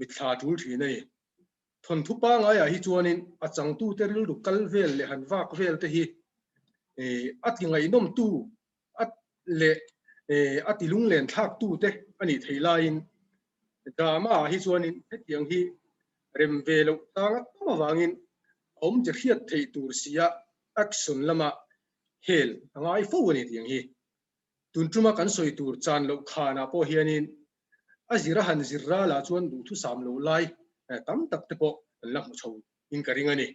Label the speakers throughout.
Speaker 1: Mitthla tul thin a ni. Thawnthu pangaiah hi chuanin a changtute rilru kal vel leh han vak vel te hi a ti ngaihnawmtu a leh a ti lunglen thlaktu te a nih theih laiin drama ah hi chuanin hetiang hi rem ve loh tlang a tam avangin a awmze hriat theih tur sia action lama hel a ngai fo a ni tiang hi. Tun tuma kan sawi tur chan loh khanah pawh hianin a zir a han zir ralah chuan duhthusam lo lai tam tak te pawh an la hmu chho in ka ring a ni.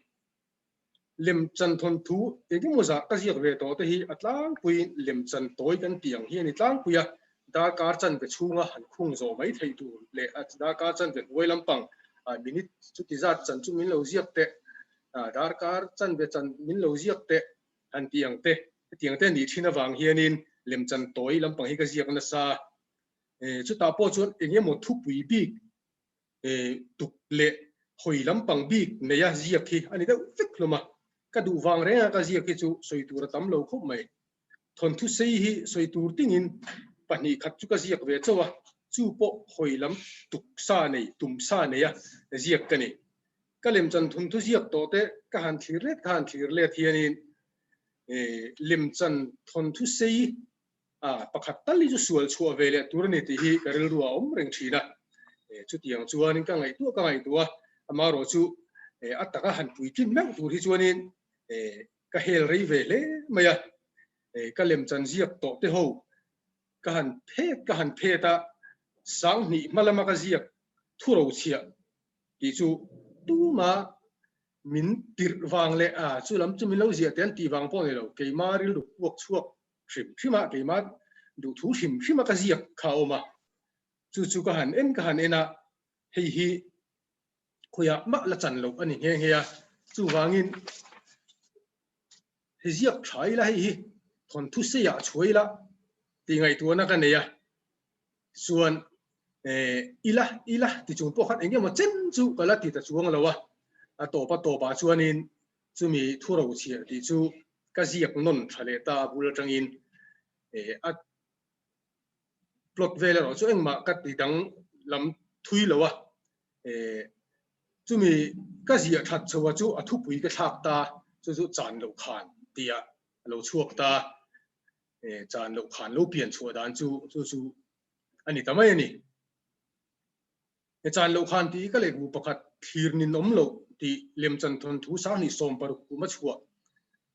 Speaker 1: Lemchan thawnthu engemaw zah ka ziak ve tawh te hi a tlangpuiin lemchan tawi kan tih ang hi a ni tlangpui a, darkar chanve chhunga han khung zawh mai theih tur leh a darkar chanve hnuai lampang minute chuti zat chan chu min lo ziak teh, darkar chanve chan min lo ziak teh han tih ang te, hetiang te nih thin avang hianin lemchan tawi lampang hi ka ziak nasa. Chutah pawh chuan engemaw thupui bik tuk leh hawi lampang bik neia ziak hi a ni deuh vek hlawm a, ka duh vang renga ka ziak hi chu sawi tur a tam lo khawp mai. Thawnthu sei hi sawi tur tingin pahnih khat chu ka ziak ve chauh a, chu pawh hawi lam tuk sa nei, tum sa neia ziak ka ni. Ka lemchan thawnthu ziak tawh te ka han thlir let ka han thlir let hianin lemchan thawnthu sei A, pakhat tal hi chu sual chhuah ve leh tur a ni tih hi ka rilru a awm reng thin a. Chutiang chuanin ka ngaihtuah ka ngaihtuah a, amaherawh chu a taka han puitlin meuh tur hi chuanin ka hel rei ve hle mai a. Ka lemchan ziak tawh te ho ka han phet ka han phet a, sanghnih hma lama ka ziak thu ro chhiah tih chu tuma min tirh vang leh a chu lam chu min lo ziah teh an tih vang pawh a ni lo, keima rilru puak chhuak hrim hrim a, keimah duhthu hrim hrim a ka ziak kha a awm a, chu chu ka han en ka han en a, hei hi khawiah mah la chan loh a ni nghe nghe a, chuvangin hei ziak tha ila hei hi thawnthu seiah chhuai ila tih ngaihtuahna ka nei a, chuan ila ila ti chung pawh khan eng emaw chen chu ka la ti ta chuang lo a, a tawp a tawpah chuanin chumi thu ro chhiah tih chu ka ziak nawn tha leh ta a bul atangin a plot vel erawh chu engmah ka ti dang lam thui lo a, chumi ka ziah that chho a chu a thupui ka thlak ta chu chu chan loh khan tia a lo chhuak ta, chan loh khan lo pian chhuah dan chu chu chu a ni ta mai a ni. He chan loh khan tih ka lehkhabu pakhat thlir nin awm loh tih lemchan thawnthu sanghnih 60 kum a chhuah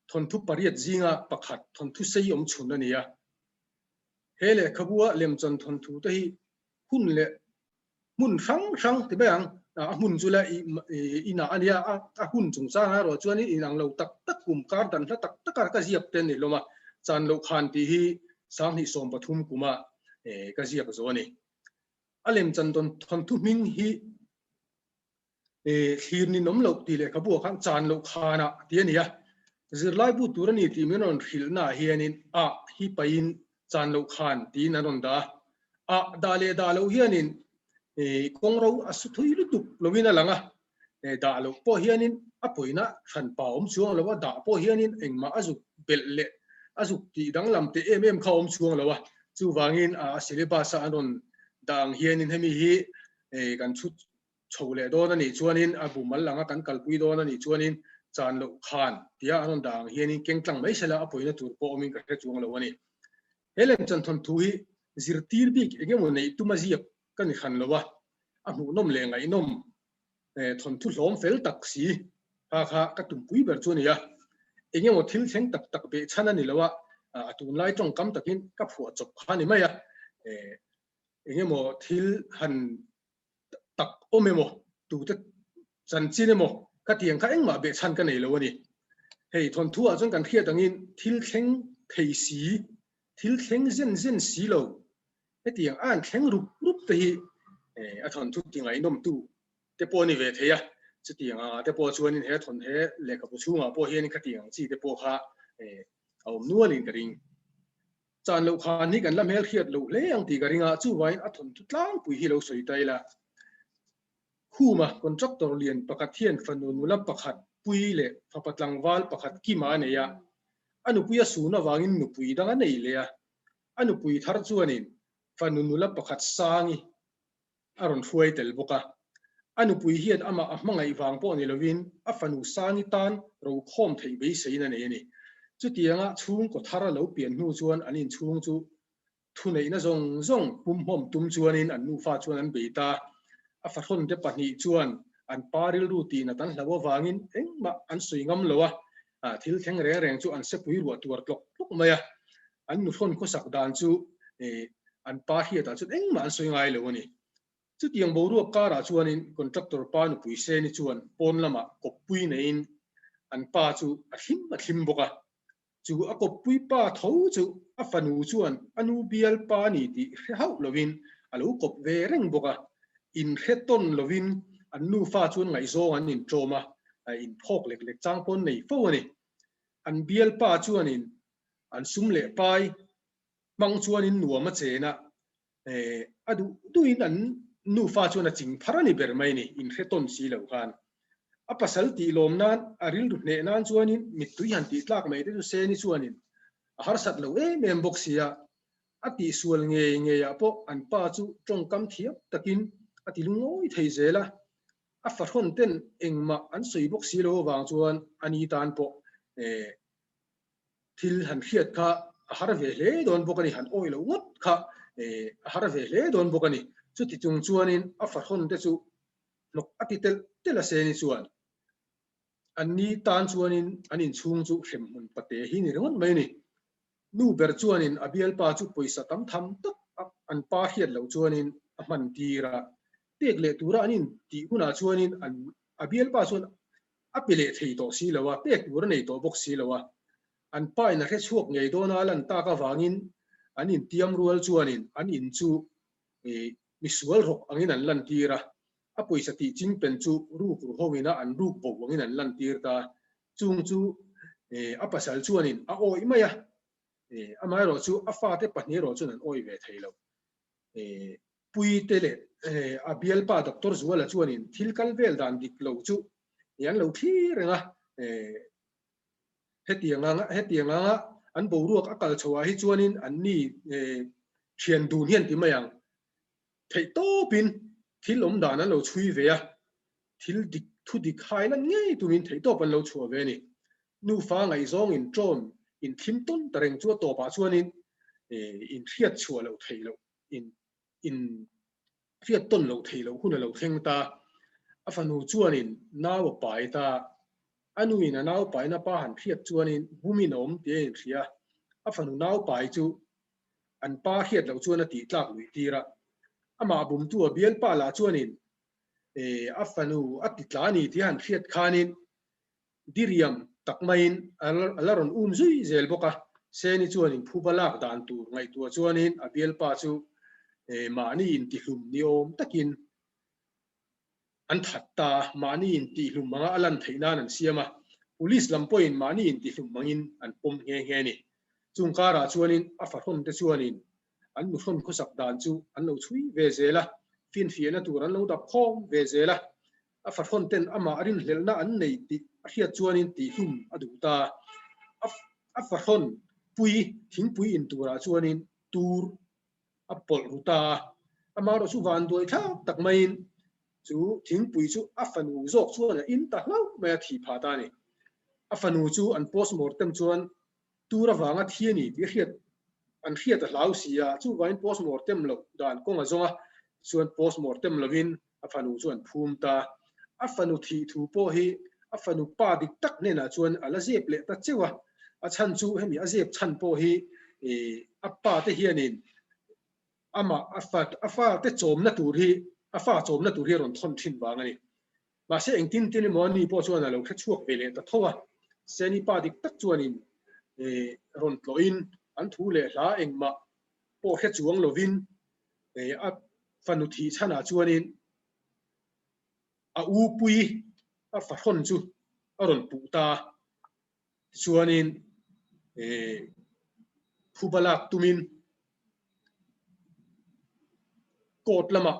Speaker 1: thawnthu pariat zinga pakhat thawnthu sei awm chhun a ni a. He lehkhabua lemchan thawnthu te hi hun leh hmun hrang hrang ti mai ang, a hmun chu la inah a nia, a hun chungchangah erawh chuan inang lo tak tak kum kar dan hla tak taka ka ziak te a ni hlawm a. Chan loh khan tih hi sanghnih 13 kuma ka ziak zawh a ni. A lemchan dawn thawnthu hming hi thlir ninawm loh tih lehkhabu ah khan chan loh khanah tih a ni a. Zirlaibu tur a ni tih min rawn hrilhnaah hianin a hi pahin chan loh khan tiin an rawn dah a. A dah leh dah loh hianin kawngro a su thui lutuk loin a lang a. Dah loh pawh hianin a pawina hranpa awm chuang lo a, dah pawh hianin engmah a zuk belh leh a zuk tih danglam teh em em kha awm chuang lo a. Chuvangin a syllabus a an rawn dah ang hianin hemi hi kan chhut chho leh dawn a nih chuanin a bu mal anga kan kalpui dawn a nih chuanin chan loh khan tia an rawn dah ang hianin keng tlang mai sela a pawina tur pawh awmin ka hre chuang lo a ni. He lemchan thawnthu hi zirtir bik engemaw neih tuma ziak ka ni hran lo a, a hmuhnawm leh ngaihnawm thawnthu hlawm fel tak si kha kha ka tumpui ber chu a ni a. Engemaw thil thleng tak tak beh chhan a ni lo a, a tunlai tawngkam takin ka phuah chawp kha a ni mai a. Engemaw thil han tak awm emaw, tute chanchin emaw ka tiang kha engmah beh chhan ka nei lo a ni. Hei thawnthu ah chuan kan hriat angin thil thleng thei si, thil thleng zen zen si lo Hetiang a an thleng rup rup te hi a thawnthu ti ngaihnawmtu te pawh a ni ve thei a, chutiang anga te pawh chuanin he thawn he lehkhabu chhungah pawh hianin khatiang ang chi te pawh kha a awm nualin ka ring. Chan loh khan hi kan la hmelhriat loh hle ang tih ka ring a, chuvangin a thawnthu tlangpui hi lo sawi ta ila. Khuma contractor lian pakhat hian fanu nula pakhat pui leh fapa tlangval pakhat Kima a nei a, a nupui a sun avangin nupui dang a nei leh a, A nupui thar chuanin fanu nula pakhat Sangi a rawn hruai tel bawk a. A nupui hian amah a hmangaih vang pawh ni lovin a fanu Sangi tan rokhawm theih beiseiin a nei a ni. Chutianga chhungkaw thar a lo pian hnu chuan an inchhung chu thuneihna zawng zawng pumhmawm tum chuanin an nufa chuan an bei ta. A fahrawnte pahnih chuan an pa rilru tihnat an hlauh avangin engmah an sawi ngam lo a, thil thleng reng reng chu an sepui ruah tuar tlawk tlawk mai a. An nuhrawn khawsak dan chu an pa hriatah chuan engmah an sawi ngai lo a ni. Chutiang boruak karah chuanin contractor pa nupui Seni chuan pawn lamah kawppui neiin an pa chu a thlim a thlim bawk a. Chu a kawppui pa tho chu a fanu chuan a nu bial pa a ni tih hre hauh lovin a lo kawp ve reng bawk a. Inhre tawn lovin an nufa chuan ngaihzawng an inṭawm a, inphawk lek lek chang pawn nei fo a ni. An bialpa chuanin an sum leh pai hmang chuanin nuam a chen a, a duh duhin an nufa chuan a ching phar a ni ber mai ni, inhre tawn si lo khan. A pasal tih lawm nan, a rilru hneh nan chuanin mittui han tih tlak mai te chu Seni chuanin a harsat lo em em bawk sia, a tihsual ngei ngeiah pawh an pa chu tawngkam thiam takin a ti lungawi thei zel a, a fahrawn ten engmah an sawi bawk si lo avang chuan a ni tan pawh Thil han hriat kha a har ve hle dawn bawk a ni, han awih loh ngawt kha a har ve hle dawn bawk a ni. Chuti chung chuanin a fahrawn te chu hnawk a ti telh telh a se ni chuan an ni tan chuanin an inchhung chu hremhmun pate hi ni ringawt mai a ni. Nu ber chuanin a bialpa chu pawisa tam tham tak an pa hriat loh chuanin a hman tir a, pek leh tura an intih hunah chuanin an a bialpa chuan A pe leh thei tawh si lo a, pek tur a nei tawh bawk si lo a. An pa in a hre chhuak ngei dawn a lan tak avangin an intiam rual chuanin an in chu misual rawk angin an lantir a, a pawisa tih chingpen chu ruk ru ho ina an ruk bo angin an lantir ta. Chung chu a pasal chuanin a awih mai a, amaherawh chu a fate pahnih erawh chuan an awih ve thei lo. Puite leh a bialpa Doctor Zuala chuanin thil kal vel dan dik lo chu an lo thlir reng a, hetiang anga hetiang anga an boruak a kal chhoah hi chuanin an ni thian dun hian ti mai ang theih tawpin thil awm dan an lo chhui ve a, thil dik thu dik hai lan ngei tumin theih tawp an lo chhuah ve a ni. Nufa ngaihzawng inṭawn inthlim tawn ta reng chu a tawpah chuanin inhriat chhuah loh theih loh in in hriat tawn loh theih loh hun a lo thleng ta. A fanu chuanin nau a pai ta. A nuin a nau paina pa han hriat chuanin bumin a awm tih a inhria. A fanu nau pai chu an pa hriat loh chuan a tih tlak luih tir a. Amah bumtu a bialpa lah chuanin a fanu a ti tla a ni tih a han hriat khanin Diriam tak maiin a la rawn um zui zel bawk a, Seni chuanin phuba lak dan tur ngaihtuah chuanin a bialpa chu mahni intihlum ni awm takin an that ta a, mahni intihlum anga a lan theih nan an siam a, Police lam pawhin mahni intihlum angin an pawm nghe nghe a ni. Chung karah chuanin a fahrawn te chuanin an nuhrawn khawsak dan chu an lo chhui ve zel a, finfiahna tur an lo dap khawm ve zel a, A fahrawn ten amah rinhlelhna an nei tih a hriat chuanin tihhlum a duh ta. A fahrawn pui thingpui in turah chuanin tur a pawlh ru ta a. Amaherawh chu vanduai thlak tak maiin chu thingpui chu a fanu zawk chuan a in ta hlauh mai a, thih phah ta a ni. A fanu chu an postmortem chuan tur avanga thi a ni tih hriat an hriat a hlau si a, chuvangin postmortem loh dan kawng a zawng a, tichuan postmortem lovin a fanu chu an phum ta. A fanu thih thu pawh hi a fanu pa dik tak hnenah chuan a la zep leh ta cheu a, a chhan chu hemi a zep chhan pawh hi a pa te hianin amah a fa a fa te chawmna tur hi a fa chawmna tur hi a rawn thawn thin vang a ni. Mahse engtin tin emaw ani pawh chuan a lo hre chhuak ve leh ta tho a, Seni pa dik tak chuanin rawn tlawhin an thu leh hla engmah pawh hre chuang lovin a fanu thih chhanah chuanin a u pui a fahrawn chu a rawn puh ta a, tichuanin phuba lak tumin court lamah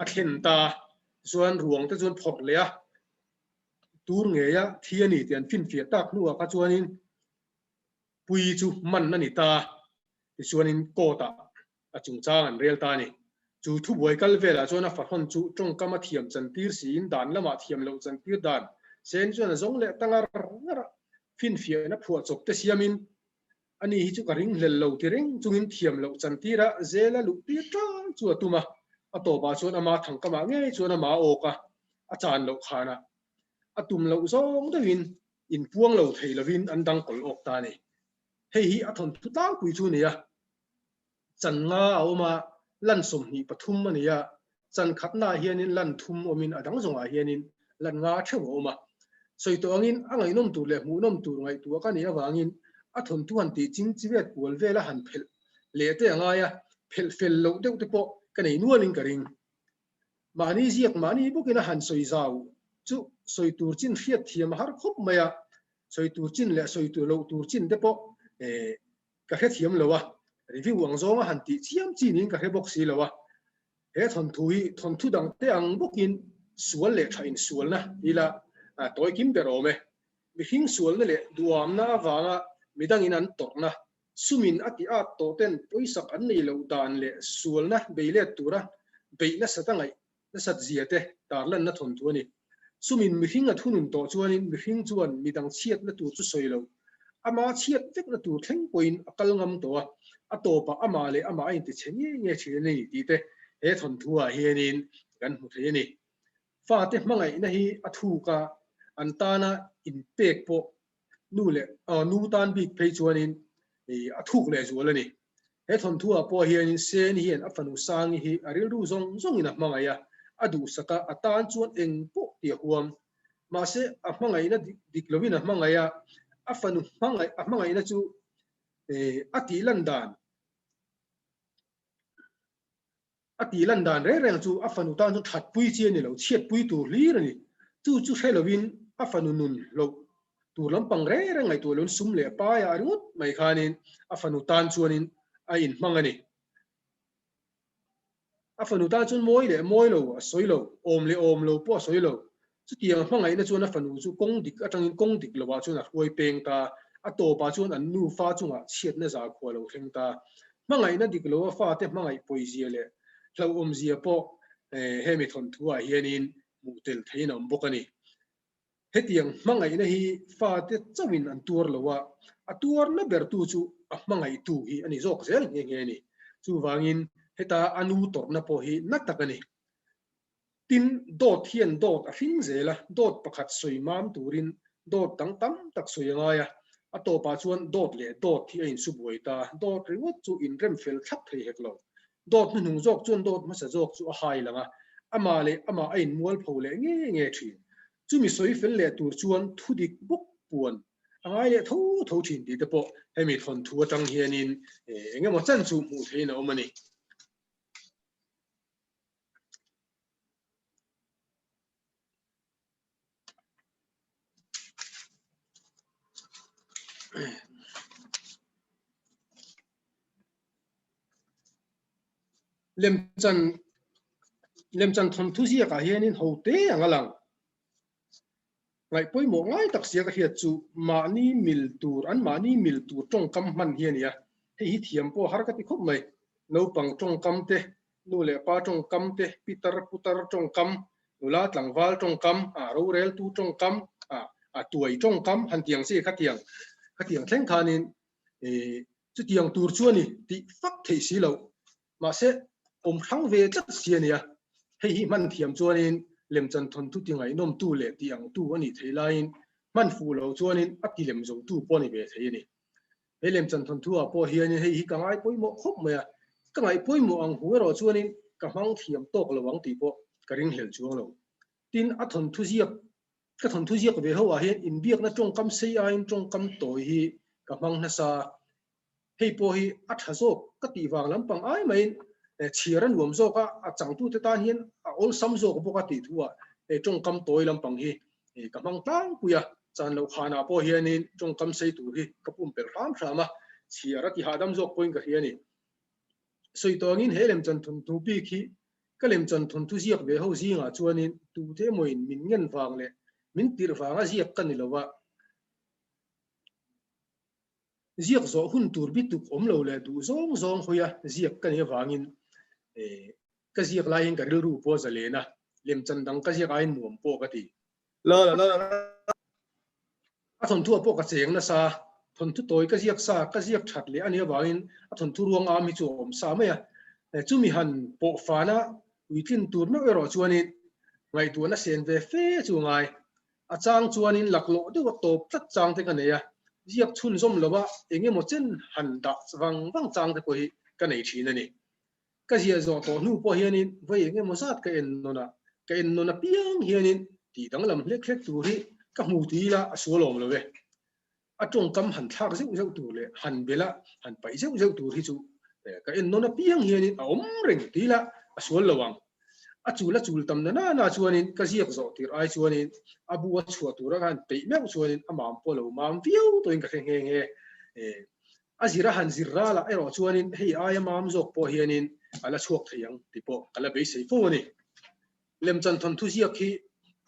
Speaker 1: a thlen ta a, tichuan ruang te chuan phawrh leh a, tur ngeia thi a ni tih an finfiah tak hnuah kha chuanin pui chu man a ni ta a, tichuanin court ah a chungchang an rel ta a ni. Chu thubuai kal velah chuan a fahrawn chu tawngkam a thiam chantir siin dan lamah thiam loh chantir dan sen chuan a zawng leh ta ngar ngar a, finfiahna phuah chawp te siamin ani hi chu ka ringhlel lo ti reng chungin thiam loh chantir a zela luh tir tan chu a tum a, a tawpah chuan ama thangkamah ngei chuan ama awk a, a chan loh khanah a tum loh zawng deuhin inpuang lo thei lovin an dang kawl awk ta a ni. Hei hi a thawnthu tlangpui chu a ni a. Chan nga a awm a, lan 23 a ni a, chan khatnaah hianin lan thum awmin a dang zawngah hianin lan nga theuh a awm a. Sawi tawh angin a ngaihnawm tur leh hmuhnawm tur ngaihtuah ka nih avangin a thawnthu han tih ching chivet kual vela han phelh leh te a ngai a, phelh fel loh deuh te pawh ka nei nualin ka ring. Mahni ziak mahni bawkin a han sawi zau chu sawi tur chin hriat thiam a har khawp mai a, sawi tur chin leh sawi tur loh tur chin te pawh ka hrethiam lo a, review ang zawnga han tih chiam chi niin ka hre bawk si lo a. He thawnthu hi thawnthu dang te ang bawkin sual leh tha insualna ila tawi kim ber awm e. Mihring sualna leh duhamna avanga midangin an tawrhna, sumin a ti at tawh ten pawisak an nei loh dan leh sualna beilet tura beih nasat a ngaih nasat zia te tarlanna thawnthu a ni. Sumin mihring a thunun tawh chuanin mihring chuan midang chhiatna tur chu sawi lo, ama chhiat vekna tur thleng pawhin a kal ngam tawh a, a tawpah amah leh amah a intichhe nge nge thin a ni tih te he thawnthu ah hianin kan hmu thei a ni. Fate hmangaihna hi a thuk a, an tana inpek pawh nu leh nu tan bik phei chuanin a thuk leh zual a ni. He thawnthu ah pawh hianin Seni hian a fanu Sangi hi a rilru zawng zawngin a hmangaih a, a duhsak a, a tan chuan eng pawh ti a huam. Mahse, a hmangaihna dik lovin a hmangaih a, a fanu hmangaih a hmangaihna chu a tih lan dan A tih lan dan reng reng chu a fanu tan chuan that pui chi a ni lo, chhiat pui tur hlir a ni. Chu chu hre lovin a fanu nun loh tur lampang reng reng ngaihtuah loin sum leh paiah ringawt mai khanin a fanu tan chuanin a inhmang a ni. A fanu tan chuan mawi leh mawi lo a sawi lo, awm leh awm lo pawh a sawi lo. Chutiang hmangaihna chuan a fanu chu kawng dik atangin kawng dik lovah chuan a hruai peng ta, a tawpah chuan an nufa chungah chhiatna zakhua lo thleng ta. Hmangaihna dik lo a fate hmangaih pawizia leh hlauhawmzia pawh hemi thawnthuah hianin hmuh tel theiin a awm bawk a ni. Hetiang hmangaihna hi fate chauhin an tuar lo a, a tuarna bertu chu a hmangaihtu hi a ni zawk zel nghe nghe a ni. Chuvangin heta a nu tawrhna pawh hi na tak a ni. Tin, dawt hian dawt a hring zel a, dawt pakhat sawi mam turin dawt dang tam tak sawi a ngai a, a tawpah chuan dawt leh dawt hi a insu buai ta, dawt ringawt chu inrem fel thlap thei hek lo. Dawt hnuhnung zawk chuan dawt hmasa zawk chu a hai lang a, amah leh amah a inmualpho leh nge nge thin. Chumi sawi fel leh tur chuan thudik bawk puan a ngai leh tho tho thin tih te pawh hemi thawnthu atang hianin eng emaw chan chu hmuh theihin a awm a ni. Lemchan lemchan thawnthu ziakah hianin ho te ang a lang. Ngaih pawimawh ngai tak sia ka hriat chu mahni mil tur an mahni mil tur tawngkam hman hi a ni a, hei hi thiam pawh har ka ti khawp mai. Naupang tawngkam te, nu leh pa tawngkam te, pitar putar tawngkam, nula tlangval tawngkam, a roreltu tawngkam, a a tuai tawngkam han tiang chi khatiang khatiang thleng khanin chutiang tur chu a ni tih fak theih si loh. Mahse, awm hrang ve tlat si a nia. Hei hi hman thiam chuanin lemchan thawnthu ti ngaihnawmtu leh ti angtu a nih theih laiin hman fuh lo chuanin a ti lem zotu pawh a ni ve thei a ni. He lemchan thawnthu ah pawh hianin hei hi ka ngai pawimawh khawp mai a, ka ngaih pawimawh ang hu erawh chuanin ka hmang thiam tawk lo ang tih pawh ka ringhlel chuang lo. Tin, a thawnthu ziak ka thawnthu ziak ve ho ah hian inbiakna tawngkam sei aiin tawngkam tawi hi ka hmang nasa. Hei pawh hi a tha zawk ka tih vang lampang ai maiin chhiar a nuam zawk a, a changtute tan hian a awlsam zawk bawk a tih thu ah hei tawngkam tawi lampang hi ka hmang tlangpui a, chan loh khanah pawh hianin tawngkam sei tur hi ka pumpelh hram hram a, chhiar a ti hahdam zawk pawhin ka hria a ni. Sawi tawngin he lemchan thawnthu bik hi ka lemchan thawnthu ziak ve ho zingah chuanin tute emawin min ngen vang leh min tirh vanga ziak ka ni lo a, Ziak zawh hun tur bi tuk awm lo leh duh zawng zawng hawi a ziak ka nih avangin. Ka ziak laiin ka rilru pawh a zalen a, lemchan dang ka ziak aiin nuam pawh ka ti. A thawnthu ah pawh ka cheng nasa, thawnthu tawi ka ziak sa, ka ziak that leh a nih avangin a thawnthu ruang am hi chu a awm sa mai a. Chumi han pawh fana puitlin tur meuh erawh chuanin ngaihtuahna sen ve fe chu a ngai. A chang chuanin laklawh deuha tawp tlat chang te ka nei a, ziak chhunzawm lova eng emaw chen han dah vang vang chang te pawh hi ka nei thin a ni. Ka ziah zawh tawh hnu pawh hianin vawi eng emaw zat ka en nawn a, ka en nawn apiang hianin tih danglam hlek hlek tur hi ka hmu ti ila a sual awm lo e. A tawngkam han thlak zeuh zeuh tur leh han bel a, han paih zeuh zeuh tur hi chu ka en nawn apiang hianin a awm reng ti ila a sual lo ang. A chul a chul tam na na na chuanin ka ziak zawh tir ai chuanin a bu a chhuah tura ka han peih meuh chuanin a mam pawh lo mam viau tawhin ka hre nghe nghe. A zir a han zir ralah erawh chuanin hei aia mam zawk pawh hianin a la chhuak thei ang tih pawh ka la beisei fo a ni. Lemchan thawnthu ziak hi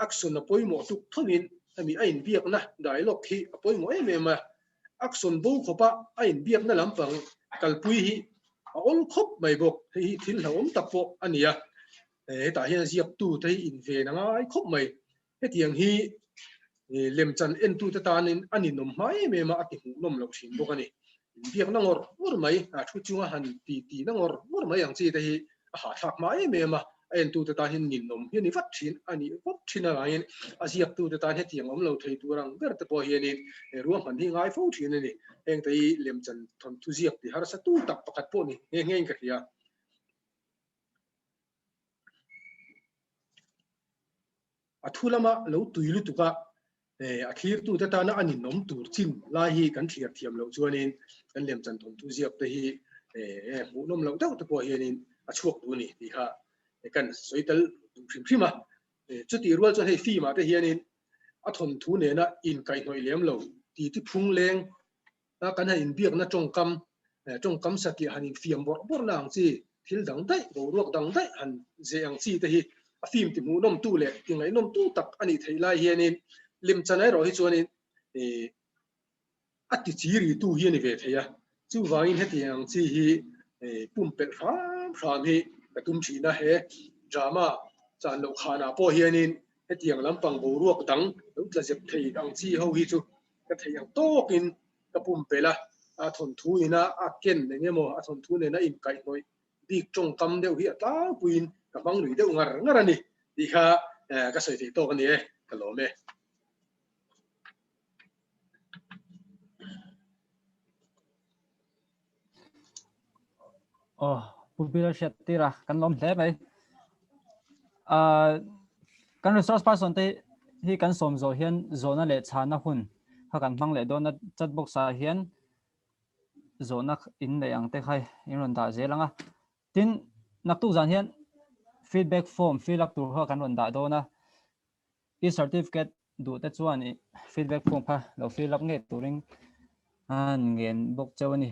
Speaker 1: action a pawimawh tuk thovin hemi a inbiakna dialogue hi a pawimawh em em a, action bo khawpa a inbiakna lampang kalpui hi a awl khawp mai bawk. Hei hi thil hlauhawm tak pawh a ni a, hetah hian ziaktute hi inven a ngai khawp mai. Hetiang hi lemchan entute tanin a ninawm hma em em a, a ti hmuhnawm loh thin bawk a ni. Inbiakna ngawr ngawr mai, a thu chunga han ti tihna ngawr ngawr mai ang chi te hi a hahthlak hma em em a, a entute tan hian ninawm hi a ni vat thin a nih vawk thin avangin a ziaktute tan hetiang awm lo thei tur ang ber te pawh hianin ruahman hi ngai fo thin a ni. Hengte hi lemchan thawnthu ziak ti harsa tu tak pakhat pawh ni nghe nghe in ka hria. A thu lama lo tui lutuk a, a thlirtute tana a ninawm tur chin lai hi kan thlir thiam loh chuanin kan lemchan thawnthu ziak te hi hmuhnawm loh deuh te pawh hianin a chhuak duh a ni tih kha kan sawi tel duh hrim hrim a. Chutih rual chuan hei film ah te hianin a thawnthu nena inkaihhnawih lem lo titi phung leng a kan han inbiakna tawngkam, tawngkam satliah han infiam bawrh bawrhna ang chi, thil dang daih, boruak dang daih han zeh ang chi te hi a film ti hmuhnawmtu leh ti ngaihnawmtu tak a nih theih lai hianin lemchan erawh hi chuanin a ti chi ritu hi a ni ve thei a. Chuvangin hetiang ang chi hi pumpelh hram hram hi ka tum thin a, he drama chan loh khanah pawh hianin hetiang lampang boruak dang lo tla zep thei ang chi ho hi chu ka theih ang tawkin ka pumpelh a, a thawnthu ina a ken eng emaw a thawnthu nena inkaihhnawih bik tawngkam deuh hi a tlangpuiin ka hmang lui deuh ngar ngar a ni tih kha ka sawi theih tawk a ni e, ka lawm e.
Speaker 2: Aw, Pu Bill hriat tir a, kan lawm hle mai. Kan resource person te hi kan sawm zawh hian zawhna leh chhana hun kha kan hmang leh dawn a, chat box ah hian zawhna in neih ang te kha in rawn dah zel ang a. Tin, naktuk zan hian feedback form fill up tur kha kan rawn dah dawn a, I certificate duh te chuan i feedback form kha lo fill up ngei turin an ngen bawk cheu a ni.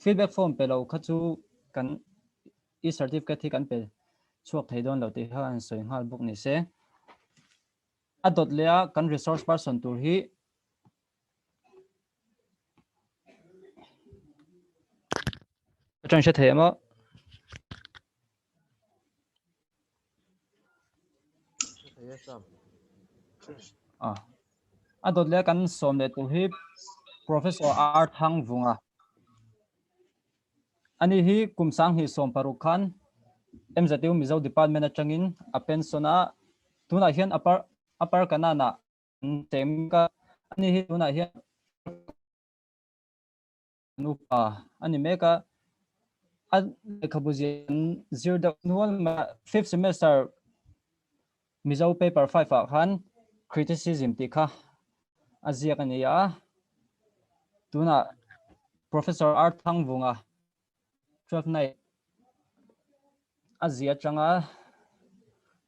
Speaker 2: Feedback form pe lo kha chu kan i certificate hi kan pe chhuak thei dawn lo tih kha an sawi nghal bawk ni se. A dawt leh a kan resource person tur hi Ka hre thei em aw? A dawt leh kan sawm leh tur hi Professor R Thangvunga. Ani hi kum 2016 khan MZU Mizo Department atangin a pension a, tunah hian Upper Upper Kanan-ah an cheng mek a. Ani hi tunah hian Nupa a ni mek a, a lehkhabu ziah an zir deuh nual mai a. Fifth semester Mizo paper 5 ah khan criticism tih kha a ziak a ni a. Tunah Professor R Thangvunga 12 night a ziah atanga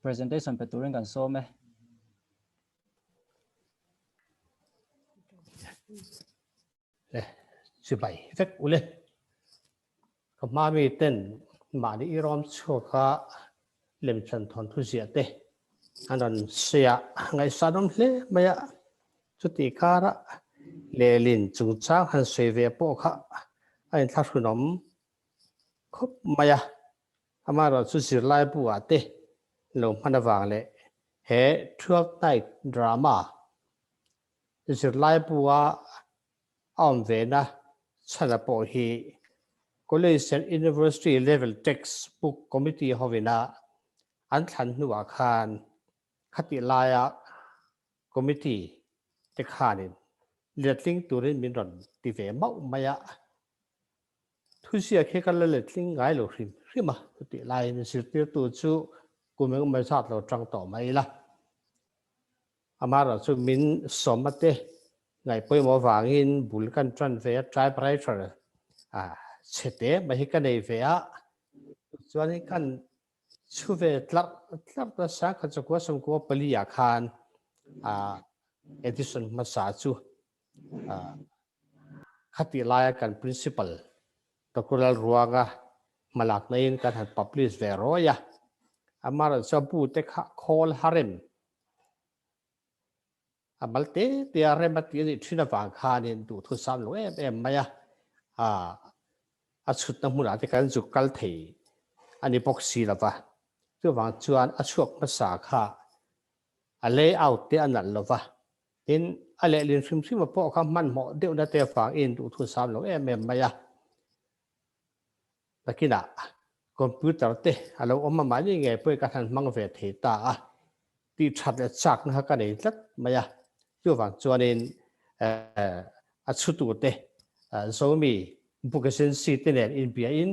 Speaker 2: presentation pe turin kan sawm e.
Speaker 3: Le chibai vek ule. Ka hma mi ten mahni i rawm chhuaka lemchan thawnthu ziah te an rawn sawi a, ngaihsan awm hle mai a. Chuti kara lehlin chungchang han sawi ve pawh kha a inthlahrunawm khawp mai a. Amaherawhchu zirlaibu ah te lo hman avang leh he Twelfth Night drama zirlaibu a a awm ve na chhana pawh hi College and University level text book committee hovina an thlan hnuah khan khatih laia committee te khanin letling turin min rawn ti ve mauh mai a. Thuziak hi ka la letling ngai lo hrim hrim a, chutih laiin zirtirtu chu kum engemaw zat lo tang tawh mai ila. Amaherawh chu min sawma te ngaih pawimawh avangin bul kan tan ve a, typewriter chhe te mai hi ka nei ve a, chuanin kan chhu ve tlarh tlarh ta sangkhat chakua sawmkua pali ah khan edition hmasa chu Khatih laia kan Principal Doctor Lalruanga hmalakna in kan han publish ve rawi a, amaherawhchu a bu te kha khawl harem a mal te te a rem a tih a nih thin avang khanin duhthusam lo em em mai a, a chhutna hmunah te kan zuk kal thei a ni bawk si lova, chuvang chuan a chhuak hmasa kha a layout te a nalh lova, Tin, a lehlin hrim hrim a pawh kha hmanhmawh deuhna te avangin duhthusam lo em em mai a. Nakinah computer te a lo awm a, mahni ngei pawhin ka han hmang ve thei ta a, tih that leh chakna kha ka nei tlat mai a. Chuvang chuanin a chhutute Zomi Book Agency te nen inbiain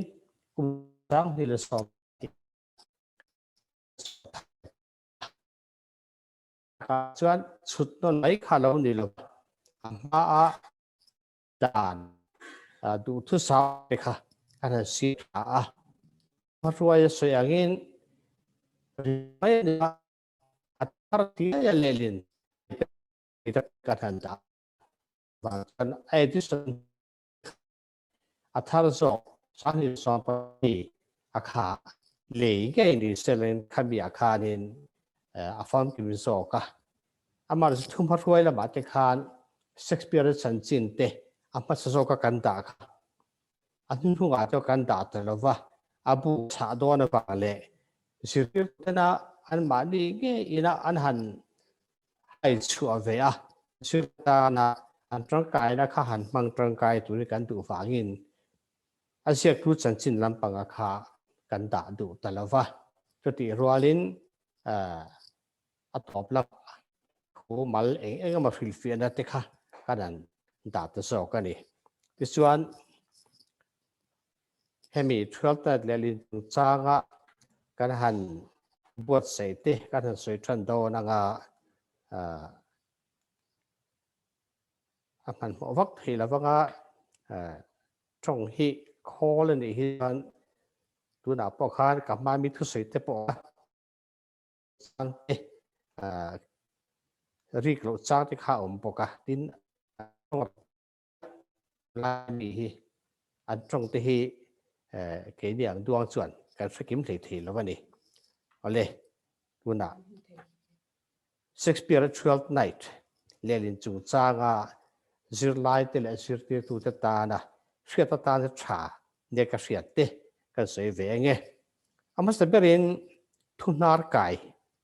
Speaker 3: kum 2010 Kha chuan chhut nawn mai kha lo ni lo, a hmaa dan duhthusau te kha kan han si tha a. Hruai a sawi angin ri mai a ni a, a thar ti a lehlin kan han dah vang chuan a edition A thar zawk 2020 a kha lei ngei ni selain khami ah khanin a famkim zawk a. Amah chu thu hmahruai lamah te khan Shakespeare-a chanchin te a hmasa zawka kan dah kha a hnuhnungah chuan kan dah ta lo va, a bu chhah dawn avang leh zirtirtena anmahni ngei ina an han A inchhuah ve a, zir tana an tangkaina kha han hmang tangkai turin kan duh vangin a ziaktu chanchin lampanga kha kan dah duh ta lo va. Chutih rualin a tawp lamah thu mal eng eng emaw hrilhfiahna te kha kan han dah ta zawk a ni. Tichuan, Hemi Twelfth leh Linchungchanga kan han buatsaih te kan han sawi tan dawn anga a hmanhmawh vak theih lo anga tawng hi khawl a nih hi chuan tunah pawh khan ka hma mi thusawi te pawh chang te rik loh chang te kha a awm bawk a, tin lai mi hi an tawng te hi keini ang duang chuan kan hre kim hlei thei lo a ni. Awle, tunah Shakespeare-a Twelfth Night lehlin chungchanga zirlai te leh zirtirtute tana hriat atana tha nia ka hriat te kan sawi ve eng e. A hmasa berin thu hnar kai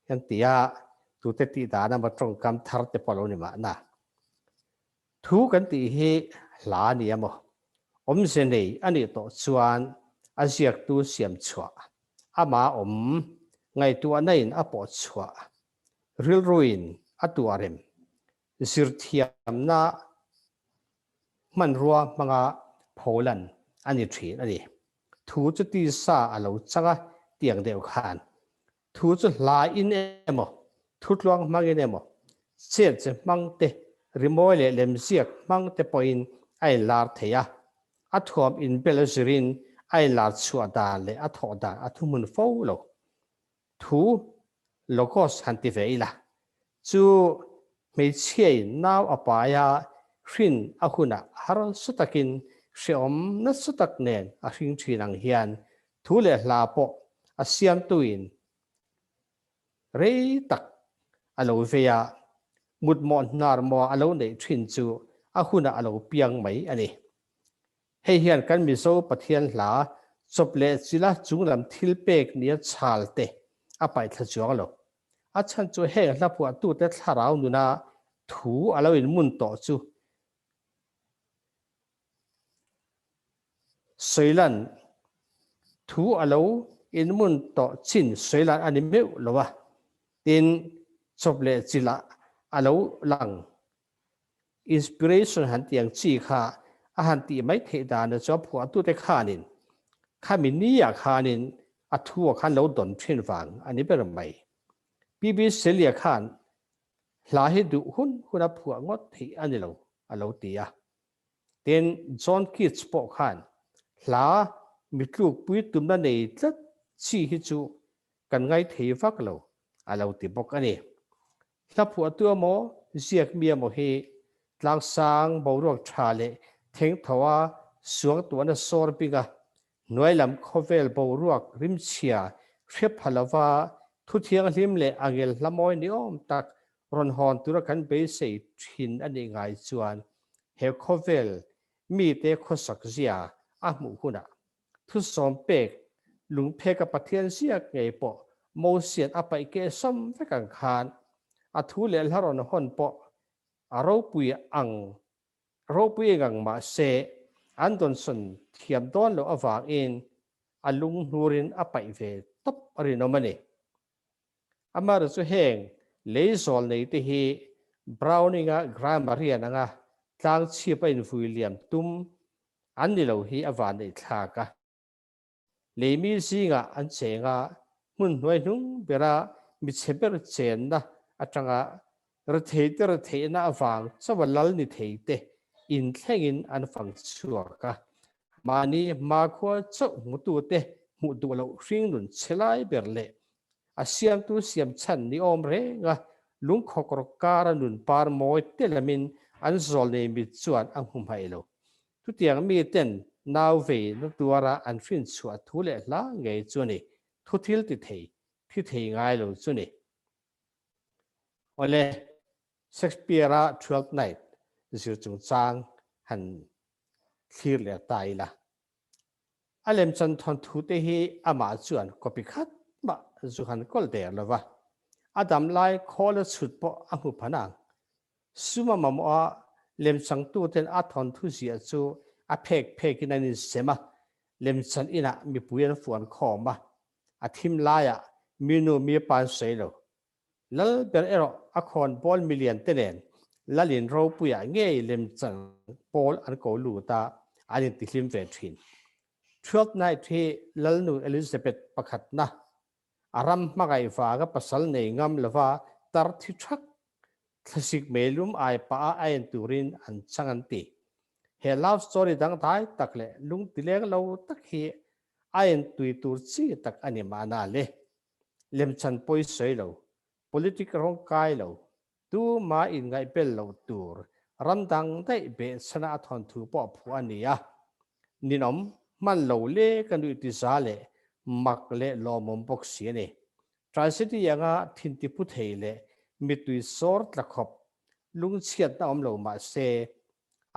Speaker 3: kan ti a, tute tih dan emaw tawngkam thar te pawh a lo ni mahna. Thu kan tih hi hla a ni emaw, awmze nei a nih tawh chuan a ziaktu siam chhuah, ama awm ngaihtuahna in a pawh chhuah, rilruin a tuahrem, zirthiamna hmanrua hmanga pholan a ni thin a ni. Thu chu tisa a lo chang a tiang deuh khan Thu chu hla in emaw, thutluang hmangin emaw, chet che hmang te, rimawi leh lemziak hmang te pawhin a inlar thei a. A thuam inbel a zirin a inlar chhuah dan leh a thawh dan a thuhmun fo lo. Thu, logos, han ti ve ila, chu hmeichhiain nau a pai a, hrin a hunah harsa takin hrehawm nasa tak nen a hring thin ang hian Thu leh hla pawh a siamtuin rei tak a lo vei a, mutmawh hnar maw a lo neih thin chu a hunah a lo piang mai a ni. Hei hian kan Mizo Pathian hla Chawp leh chila chunglam thil pek nia chhal te a paih thla chuang lo. A chhan chu heng hla phuahtute thlarau nuna thu a lo inmun tawh chu Sawilan thu a lo inmun tawh chin sawilan a ni meuh lo a, tin chawp leh chilah a lo lang. Inspiration han tih ang chi kha a han tih mai theih dan chu a phuahtute khanin khami nia khanin a thu ah khan lo dawn thin vang a ni ber mai. PB Celia khan hla hi duh hun hun a phuah ngawt theih a ni lo a lo ti a. Tin, John Keats pawh khan hla mi tlukpui tumna nei tlat chi hi chu kan ngai thei vak lo a lo ti bawk a ni. Hla phuahtu emaw, ziak mi emaw hi tlangsang boruak tha leh thengthawa suangtuahna sawr bing a, hnuai lam khawvel boruak rimchhia hre pha lova thu thianghlim leh angel hla mawi ni awm tak rawn hawn tura kan beisei thin a nih ngai chuan he khawvel mite khawsak zia a hmuh hunah thusawm pek lungpheka Pathian ziak ngei pawh Mosian a paih keh sawm vek ang khan a thu leh hla rawn hawn pawh a ropui ang ropui eng ang mahse an dawnsawn thiam dawn loh avangin a lung hnurin a paih ve tawp a rinawm a ni. Amaherawhchu heng lei zawl nei te hi Browning-a grammarian anga tlang chhip a invui liam tum an ni lo hi a van neih thlak a. Lei mi zingah an cheng a, hmun hnuai hnung bera mi chhe ber chenna atanga rethei te retheihna avang chauha lal ni thei te inthlengin an fang chhuak a. Mahni hmakhua chauh hmutute hmuh duh loh hringnun chhe lai ber leh a siamtu siam chhan ni awm reng a, lungkhawk rawk kara nun par mawi te lamin an zawl nei mit chuan a hmu hmaih lo. Chutiang miten nau vei na tuara an hrin chhuah thu leh hla ngei chu a ni, thu thil ti thei, thi thei ngai lo chu ni. Awle, Shakespeare-a Twelfth Night zir chungchang han thlir leh ta ila. A lemchan thawnthu te hi amah chuan copy khat mah zu han kawl der lo va, a dam lai khawl a chhut pawh a hmu phan ang. Sum a mamawh a, lemchangtuten a thawnthu ziah chu a phek phekin an insem a, lemchan inah mipui an fuan khawm a, a thim laiah mi nu mi pa an sawi lo. Lal ber erawh a khawn pawl milian te nen Lalin ropuiah ngei lemchang pawl an ko lut a, an intihlim ve thin. Twelfth Night hi Lalnu Elizabeth pakhatna a ram hmangaih vanga pasal nei ngam lova tar thi thak thlasik meilum ai pah a a en turin an chang an ti. He love story dangdai tak leh lungtileng lo tak hi a en tui tur chi tak a ni mahna le. Lemchan pawi sawi lo, politic rawng kai lo, tuma inngaihbel lo tur ram dang daih behchhana a thawnthu pawh phuah a ni a. Ninawm hman lo le ka nuih ti za leh mak leh lawmawm bawk si a ni. Tragedy anga thintipu thei leh mittui sawr tla khawp lungchhiatna awm lo mah se,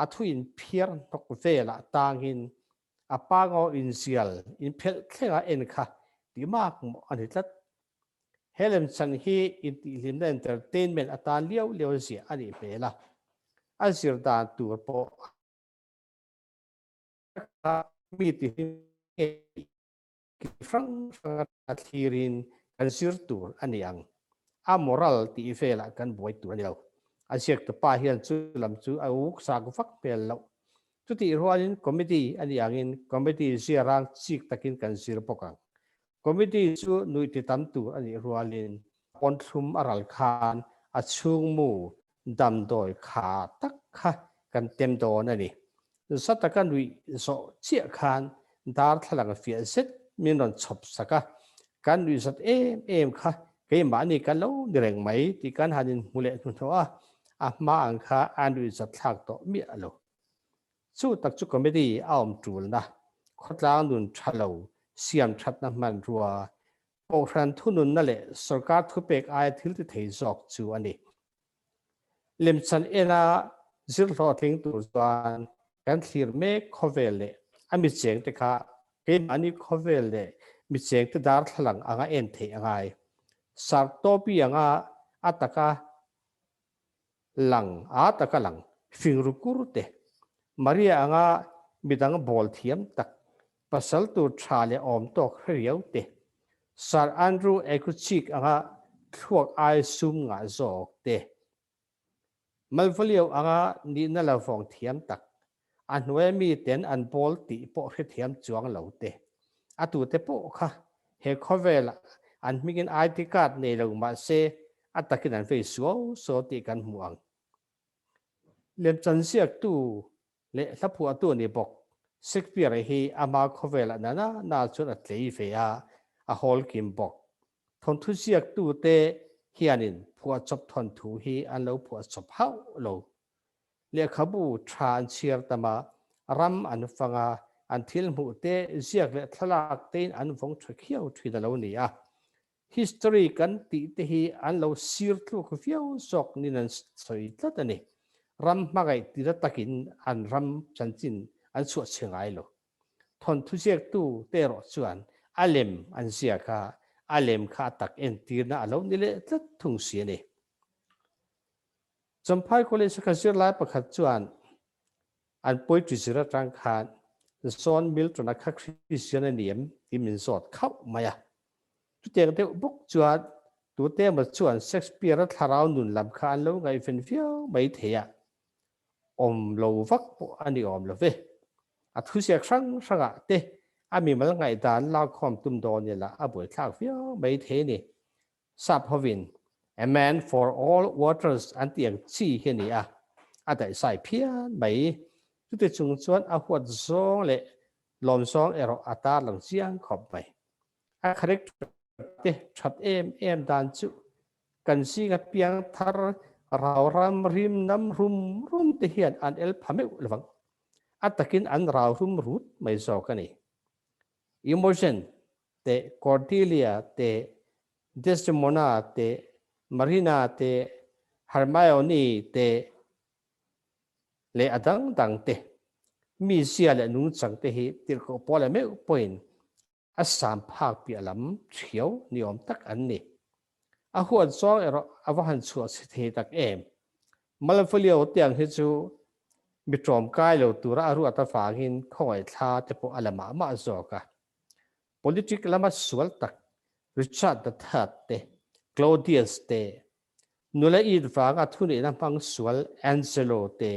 Speaker 3: a thu inphiar hnawk velah tangin A pa ngaw inzial inphelh thlenga en kha tih mak mawh a ni tlat. He lemchan hi intihhlimna entertainment atan liau liau ziah a nih hmel a, a zir dan tur pawh a mi tihhlim ngei ki hrang hrang atanga thlirin kan zir tur a ni ang. A moral tih velah kan buai tur a ni lo. A ziaktupa hian chu lam chu a uk sak vak hmel loh. Chutih rualin comedy a nih angin comedy ziarang chik takin kan zir bawk ang. Comedy chu nuih ti tam tur a nih rualin pawn thlum a ral khan a chhungmu damdawi kha tak kha kan tem dawn a ni. Za taka nuih zawh chiah khan darthlalang fiah zet min rawn chhawp sak a, kan nuih zat em em kha keimahni kan lo ni reng mai tih kan han inhmu leh hnuhnawh a, a hma ang kha a nuih zat thlak tawh miah lo. Chu tak chu comedy a awm tulna, khawtlang nun tha lo siam thatna hmanrua, Kohhran thununna leh sorkar thupek aia thil ti thei zawk chu a ni. Lemchan ena zir hlawhtling tur chuan kan thlir mek khawvel leh a mi chengte kha. Keimahni khawvel leh mi chengte darthlalang anga en theih a ngai. Sartopi anga a taka lang a taka lang fingru kur te, Maria anga midang bawl thiam tak, pasal tur tha leh awm tawk hre riau te, Sir Andrew Ekuchik anga thluak ai sum ngah zawk te, Malvalio anga nihna la vawng thiam tak, a hnuaia miten an bawl tih pawh hrethiam chuang lo te, a tute pawh kha he khawvelah an hmingin ID card nei lo mah se a takin an vei suau suau tih kan hmu ang. Lemchan ziaktu leh hlaphuahtu a ni bawk. Shakespeare-a hi ama khawvelah na na na chuan a tlei ve a, a hawl kim bawk. Thawnthu ziaktute hianin phuahchawp thawnthu hi an lo phuahchawp hauh lo. Lehkhabu tha an chhiar tam a, ram an fang a, an thil hmuh te, ziak leh thlalak tein an vawng tha khiau thin a lo ni a. History kan tih te hi an lo sir tluk viau zawk nin an sawi tlat a ni. Ram hmangaih tira takin an ram chanchin an chhuah chhe ngai lo. Thawnthu ziaktu te erawh chuan a lem an ziak a, a lem kha a tak entirna a lo ni leh tlat thung si a ni. Champhai College a ka zirlai pakhat chuan an poetry zir atang khan John Milton-a kha Christian a ni em tih min zawt khauh mai a. Chutiang deuh bawk chuan tute emaw chuan Shakespeare-a thlarau nun lam kha an lo ngaihven viau mai thei a, awm lo vak pawh a ni awm lo ve. A thuziak hrang hrangah te a mimal ngaihdan lakkhawm tum dawn ila a buaithlak viau mai thei a ni. Sap hovin A man for all waters an tih ang chi hi a ni a, a daihsai phian mai. Chuti chung chuan a huat zawng leh lawm zawng erawh a tarlang chiang khawp mai. A character te that em em dan chu kan zinga piang thar rau ram rim nam rum rum te hian an el pha meuh lovang. A takin an rau rum rut mai zawk a ni. Imogen te Cordelia te Desdemona te Marina te Hermione te leh a dang dang te mizia leh nungchang te hi tirhkoh pawl leh meuh pawhin a sam phak piah lam thiau ni awm tak an ni. A huat zawng erawh a va han chhuah chhe thei tak em. Malfolio tiang hi chu mi ṭawmkai lo tura a ruat avangin khawngaih thla te pawh a la mah mah zawk a. Politic lama sual tak Richard the Third te, Claudius te, nula it vanga thuneihna hmang sual Angelo te,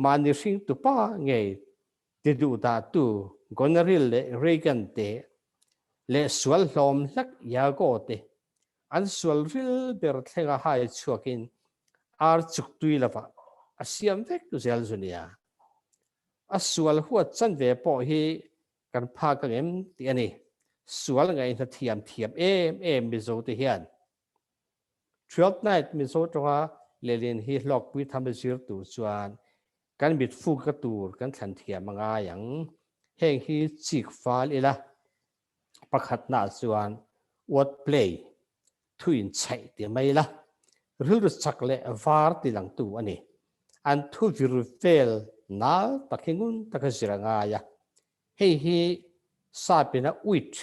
Speaker 3: mahni hringtupa ngei ti duhdahtu Goneril leh Regan te, leh sual hlawm hlek Iago te, an sual ril ber thlenga hai chhuakin ar chuk tui lovah a siam vek zel zu nia. A sual huat chanve pawh hi Kan phak ang em tih a ni. Sual ngaihna thiam thiam em em Mizo te hian. Twelfth Night Mizo tawnga lehlin hi hlawkpui tham a zir tur chuan kan mit fuk a tur kan thlan thiam a ngai ang. Heng hi chik fal ila. Pakhatnaah chuan word play, thu inchhaih ti mai ila, rilru chak leh var ti langtu a ni. An thu vir vel nal tak hi ngun taka zir a ngai a. Hei hi Sapina wit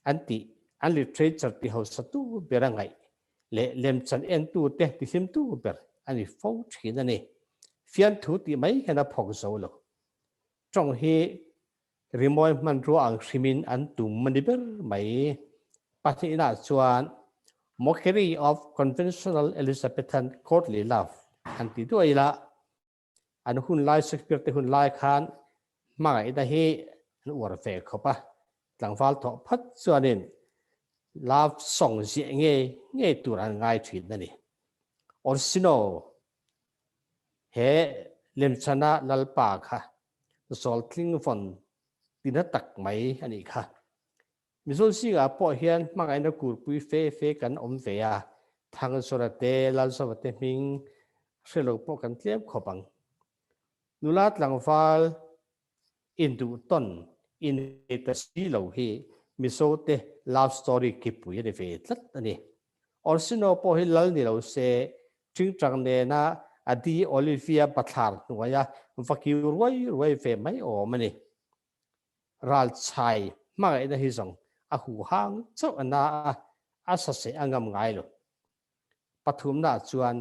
Speaker 3: an tih, an literature ti hausa tu ber a ngaih leh lemchan entu te tihlimtu ber a ni fo thin a ni. Fiamthu tih mai hian a phawk zo lo. Tawng hi Rimawi hmanrua ang hrimin an tum a ni ber mai. Pahnihnaah chuan Mockery of Conventional Elizabethan Courtly Love an ti duai ila, an hun lai Shakespeare te hun lai khan hmangaihna hi an uar ve khawp a, tlangval thawh phat chuanin love song ziah ngei ngei tur an ngai thin a ni. Orsino he lemchana lalpa kha Zawltling vawn tina tak mai a nih kha. Mizo zingah pawh hian hmangaihna kurpui fe fe kan awm ve a, Thangzawra te, Lalzova te hming hre lo pawh kan tlem khawp ang. Nula tlangval induh tawn innei ta si lo hi Mizo te love story kipui a ni ve tlat a ni. Orsino pawh hi lal ni lo se Ṭingṭang nena a di Olivia bathlar hnuaia va kiu ruai ruai ve mai awm a ni. Ralchai. Hmangaihna hi zawng a huhang chauh a na a, a saseh a ngam ngai lo. Pathumnaah chuan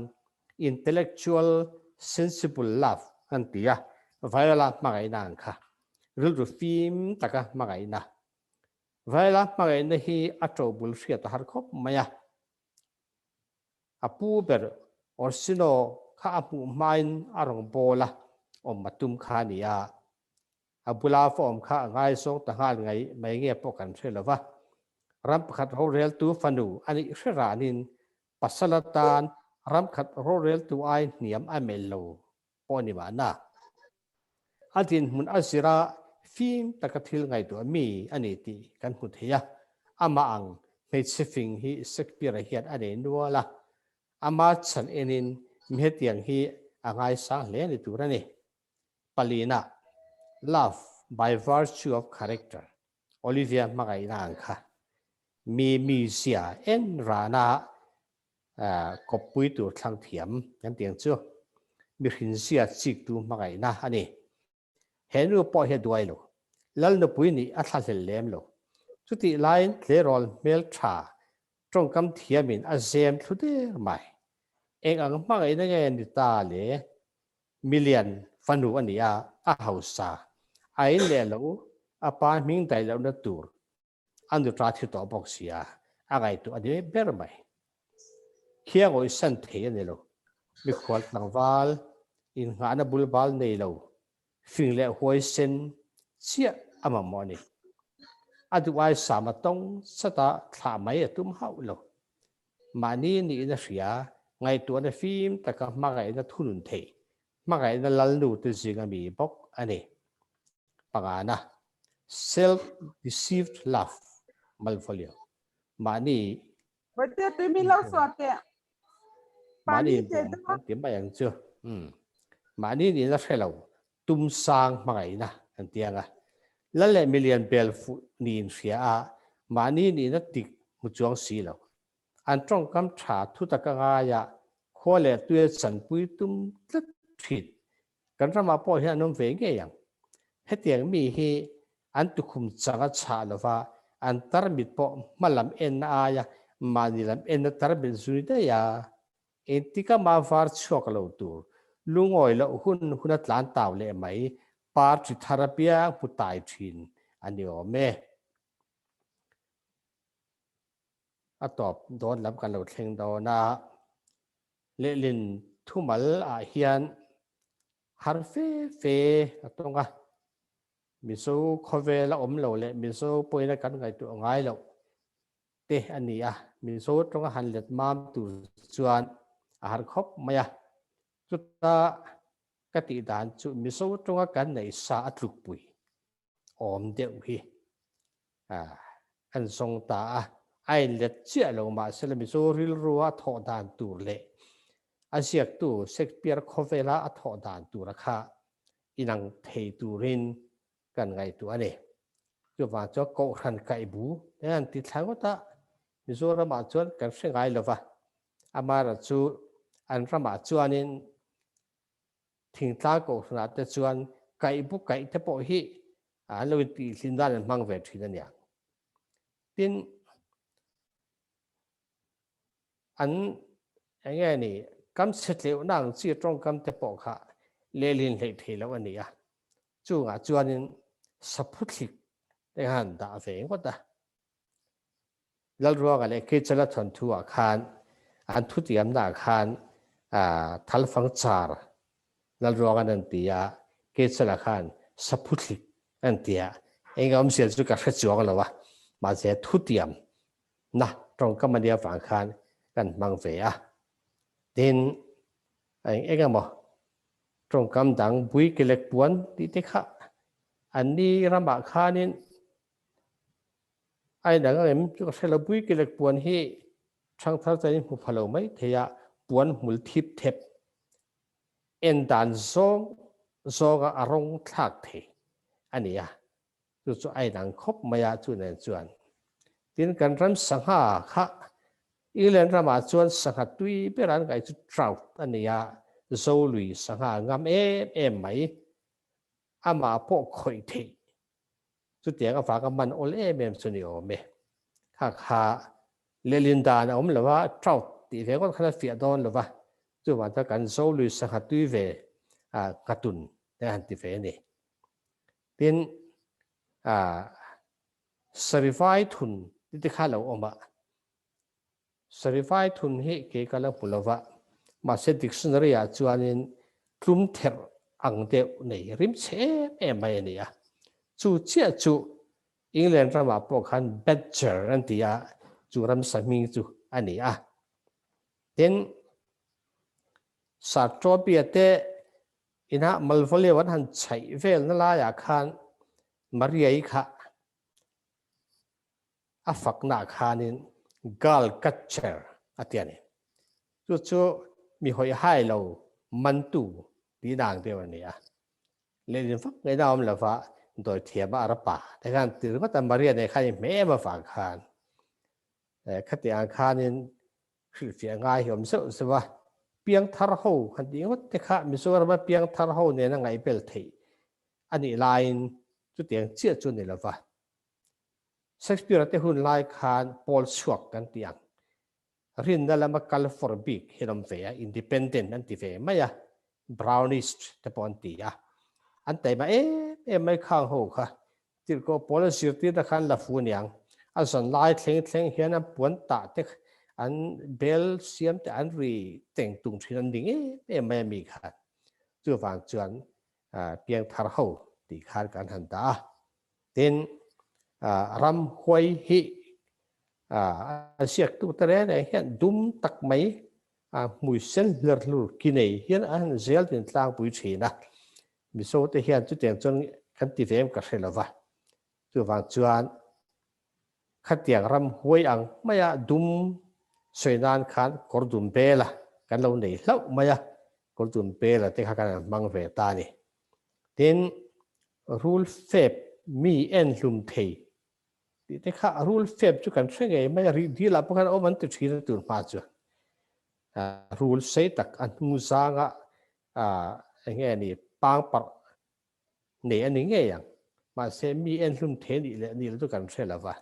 Speaker 3: intellectual sensible love an ti a, Viola hmangaihna ang kha. Rilru fim taka hmangaihna. Viola hmangaihna hi a ṭobul hriat a har khawp mai a. A pu ber Orsino kha a hmuh hmain a rawn bawl a, awm a tum kha a ni a. A bula form kha a ngaizawng ta nghal ngai mai nge pawh kan hre lo va. Ram pakhat roreltu fanu a nih hre ranin pasal atan ram khat roreltu ai hniam a melh lo pawh a ni mahna. A dinhmun a zira fim taka thil ngaihtuah mi a ni tih kan hmu thei a. Amah ang hmeichhe fing hi Shakespeare-a hian a nei nual a. Ama chhan enin mi hetiang hi a ngaisang hle ni tur a ni. Palina, Love by virtue of character, Olivia hmangaihna ang kha mi mizia en rana kawppui tur thlang thiam kan tih ang chu mihrinzia chiktu hmangaihna a ni. He nu pawh hi a duai lo. Lal nupui nih a thlahlel lem lo. Chutih laiin tleirawl hmel tha tawngkam thiamin a zem thlu der mai. Eng ang hmangaihna nge ni ta le? Milian fanu a ni a, a hausa. A in leh lo, a pa hming daih lohna tur a nutra thi tawh bawk si a, a ngaihtuah a ni ber mai. Khiang awihsan thei a ni lo. Mikhual tlangval, innghahna bulbal nei lo, fing leh huaisen chiah a mamawh a ni. A duh ai sam a tawng chata thlah mai a tum hauh lo. Mahni niin a hria, ngaihtuahna fim taka hmangaihna thunun thei, hmangaihna lalnute zinga mi bawk a ni. Pangana, Self-deceived love, Malvolio, mahni mahni kan ti mai ang chu. Mahni niin a hre lo, tum sang hmangaihna kan ti ang a. Lal leh milian bel fuh niin hria a, mahni nihna tik hmu chuang si lo. An tawngkam tha thutak a ngaia khua leh tuia chanpui tum tlat thin. Kan ramah pawh hian an awm ve ngei ang. Hetiang mi hi an tukhum chang a chhah lova, an tarmit pawh hma lam enna aia mahni lam enna tarmit zui daih a. Engtik ama var chhuak lo tur, lungawi loh hun hun a tlan tau leh mai, par chi thar apiang hmu tai thin a ni awm e. A tawp dawn lam kan lo thleng dawn a, lehlin thumal ah hian har fe fe a tawng a, Mizo khawvel a awm lo leh Mizo pawhin a kan ngaihtuah ngai loh te a ni a, Mizo tawnga han let mam tur chuan a har khawp mai a. Chuta ka tih dan chu Mizo tawnga kan neih sa a tlukpui awm deuh hi kan zawng ta a, a inlet chiah lo mahsela Mizo rilrua a thawh dan tur leh a ziaktu Shakespeare khawvela a thawh dan tura kha inang thei turin kan ngaihtuah a ni. Chuvang chuan Kohhran kaihbu te an ti thla ngawt a, Mizoramah chuan kan hre ngai lo va, amaherawhchu an ramah chuanin thingtlang Kohhranah te chuan kaihbu kaih te pawh hi an lo intihhlim nan an hmang ve thin a niang. Tin, An eng nge ni, kam chhe tleuhna ang chi tawngkam te pawh kha lehlin hleih thei loh a ni a, chungah chuanin saphu thlik te khan dah ve ngawt a. Lalruanga leh Keichala thawnthu ah khan an thutiamna ah khan thalfang char Lalruangan an ti a, Keichala khan saphu thlik an ti a, eng awmzia chu ka hre chuang lo a, mahse thutiam Na tawngkam a nia vang khan kan hmang ve a. Tin, eng eng emaw tawngkam dang bui kelek puan tih te kha anni ramah khanin a inang ang em chu ka hre lo. Bui kelek puan hi thangthar chuan in hmu pha lo mai thei a, puan hmul thip thep en dan zawng zawnga a rawng thlak thei a ni a. Chu chu a inang khawp mai a chu nen chuan. Tin kan ram sangha kha England ramah chuan sangha tui ber an ngaih chu trout a ni a, zolui sangha ngam em em mai. Amah pawh khawih theih. Chutiang avanga man awl em em chu ni awm e. Kha kha lehlin dan a awm lo a, trout tih ve ngawt khan a fiah dawn lo va, chuvang chuan kan zo lui sangha tui ve nghatun te a han ti ve a ni. Tin, sarivai thun ti te kha a lo awm a, Sarivai thun hi kei ka la hmu lo va, mahse dictionary ah chuanin tlum therh ang deuh nei rim chhe em em mai a ni a. Chu chiah chu England ramah pawh khan badger an ti a, chu ramsa hming chu a ni a. Tin, Sartobia te inah Malvolio an han chhaih velna laiah khan Maria-i kha a faknaah khanin girl catcher a ti a ni. Chu chu mi hawi hai lo mantu tih dan deuh a ni a. Lehlin vak ngaihna a awm lo va, dawi thiam a ara pa te khan ti ringawt a, Maria nen khan inhmeh em avang khan khati ang khanin hrilhfiah ngai hi awm zeuh zeuh a. Piangthar ho han tih ngawt te kha Mizorama piangthar ho nena ngaihbel theih a nih laiin chutiang chiah chu a ni lo va. Shakespeare-a te hun lai khan pawl chhuak kan ti ang. Rinna lama kal for bik hi an awm ve a, independent an ti ve mai a, Brownist te pawh an ti a. An taima em em mai khang ho kha. Tirhkoh pawl an zirtirna khan la fu aniang. A zan lai thleng thleng hian an puan tah te, an bel siam te an ri teng tung thin an ning em em mai a mi khan. Chuvang chuan piangthar ho tih khan kan han dah a. Tin, ramhuai hi a ziaktute reng reng hian dum tak mai hmui sen hlir hlur ki nei hian an han zel din tlangpui thin a. Mizote hian chutiang chuan kan ti ve em ka hre lo va. Chuvang chuan khatiang ramhuai ang maia dum sawi nan khan kawr dum bela kan lo nei hlauh mai a, kawr dum bela te kha kan han hmang ve ta a ni. Tin, Rul fep mi en hlum thei tih te kha rul fep chu kan hre ngei mai a, rih dil ah pawh khan awm an ti thin a tur hma chuan rul sei tak a hnung zanga eng nge ni pang parh nei a ni ngei ang mahse mi en hlum thei nih leh nih lo chu kan hre lo va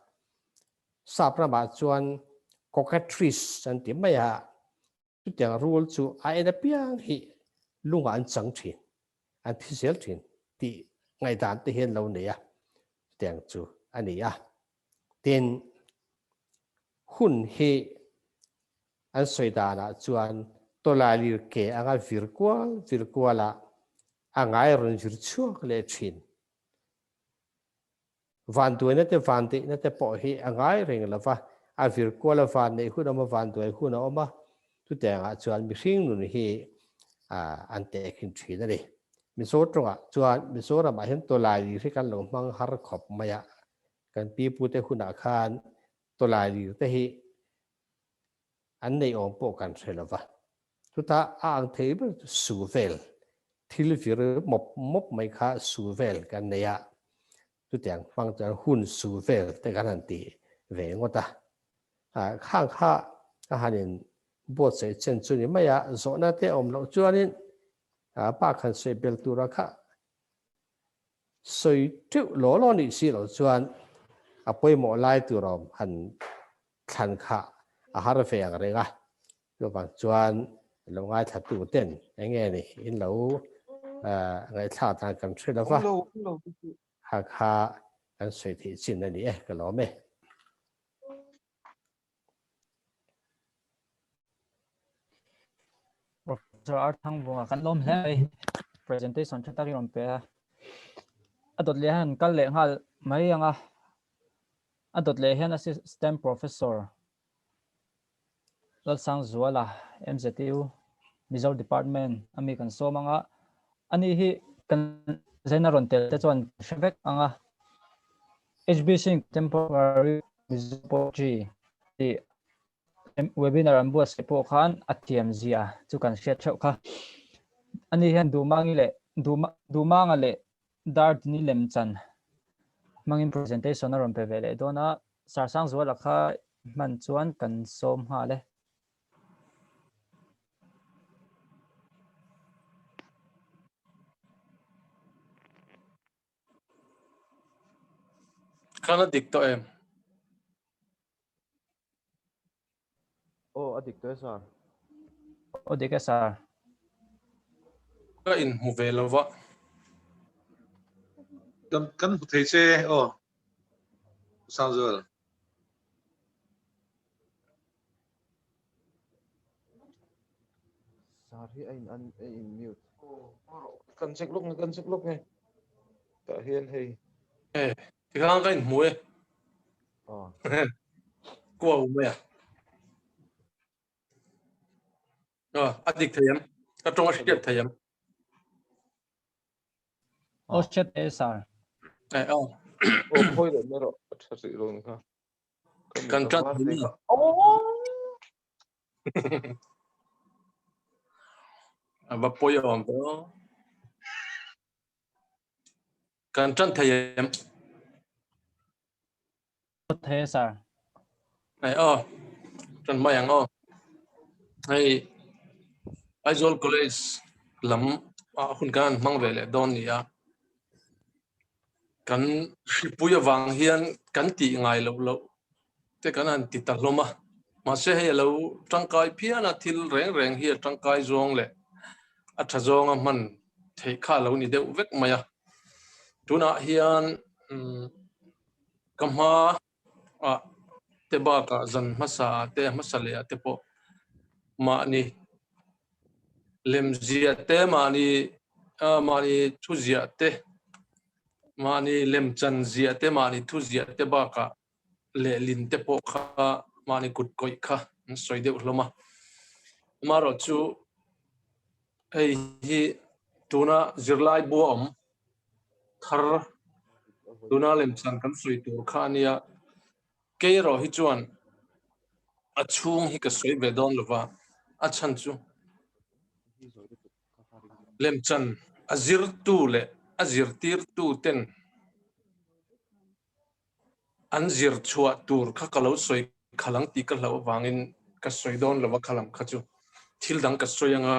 Speaker 3: sap ramah chuan cockatrice an ti mai a Chutiang rul chu a en apiang hi lungah an chang thin, an thi zel thin tih ngaihdan te hian lo nei a, chutiang chu a ni a. Tin, hun hi an sawi danah chuan tawlailir ke anga vir kual vir kuala a ngai rawn vir chhuak leh thin. Vanduaina te vandeihna te pawh hi a ngai reng lo va, a vir kual a van neih hun a awm a, vanduai hun a awm a, chutiangah chuan mihring nun hi an tehkhin thin a ni. Mizo tawngah chuan Mizoramah hian tawlailir hi kan lo hmang har khawp mai a, kan pipute hunah khan tawlailir te hi an neih awm pawh kan hre lo va. Chutah a ang thei ber chu su vel, thil vir mawp mawp mai kha su vel kan nei a, chutiang hmang chuan hun su vel te kan han ti ve ngawt a. Khang kha ka han in buatsaih chen chu ni mai a, zawhna te awm loh chuanin pa khan sawi bel tura kha Sawi teuh law law nih si loh chuan a pawimawh lai tur awm han thlan kha a har ve ang reng a, chuvang chuan lo ngaithla tu ten eng nge ni in lo ngaihthlak dan kan hre lo va, kha kha kan sawi theih chin a ni e, ka lawm e.
Speaker 2: Professor Arthangvunga kan lawm hle mai presentation tha tak i rawn pe a a dawt leh han kal leh nghal mai anga a dawt leh hian assistant professor Lalsangzuala MZU Mizo department ami kan sawm anga ani hi kan zaina rawn tel te chuan hre vek anga HBC Contemporary Mizo Poetry tih webinar an buatsaih pawh khan a thiam zia chu kan hriat theuh kha. Ani hian Duhmangi leh Duhmanga leh Dardini lemchan hmangin presentation a rawn pe ve leh dawn a, Sarsangzuala kha hman chuan kan sawm nghal e.
Speaker 4: Khan a dik tawh em?
Speaker 5: Aw a dik tawh e sir.
Speaker 2: Aw dik e sir.
Speaker 4: Ka inhmu ve lo va.
Speaker 6: Kan kan hmu thei che aw. Sangzual.
Speaker 5: Sir hi a in a in mute.
Speaker 7: Kan check lawk nge kan check lawk nge. Tah hian hei.
Speaker 4: E tikhan ka inhmu e.
Speaker 5: Aw.
Speaker 4: Kuau mai a. A dik thei em? Ka tawng a hriat thei em?
Speaker 2: Aw hriat e sir.
Speaker 4: E aw.
Speaker 7: Aw phawi leh mai rawh a tha rih lo ni kha.
Speaker 4: Kan tan ni. A va pawi awm ve aw. Kan tan thei em?
Speaker 2: Thei e sir.
Speaker 4: Ai aw. Tan mai ang aw. Hei Aizawl College lam ah hun kan hmang ve leh dawn ni a. Kan hripui avang hian kan tih ngai loh loh te kan han ti ta hlawm a. Mahse hei a lo tangkai phian a, thil reng reng hi a tangkai zawng leh a tha zawnga hman theih kha a lo ni deuh vek mai a. Tunah hian ka hma ah te bakah zan hmasa ah te hmasa leh ah te pawh mahni lemziah te mahni mahni thu ziah te mahni lemchan ziah te mahni thu ziah te bakah lehlin te pawh kha mahni kut kawih kha an sawi deuh hlawm a. Amaherawhchu hei hi tuna zirlai bua awm thar tuna lemchan kan sawi tur kha a nia. Kei erawh hi chuan a chhung hi ka sawi ve dawn lova, a chhan chu lemchan a zirtu leh a zirtirtu ten an zir chhuah tur kha ka lo sawi khalh ang tih ka hlauh avangin ka sawi dawn lo a khalam kha chu thil dang ka sawi anga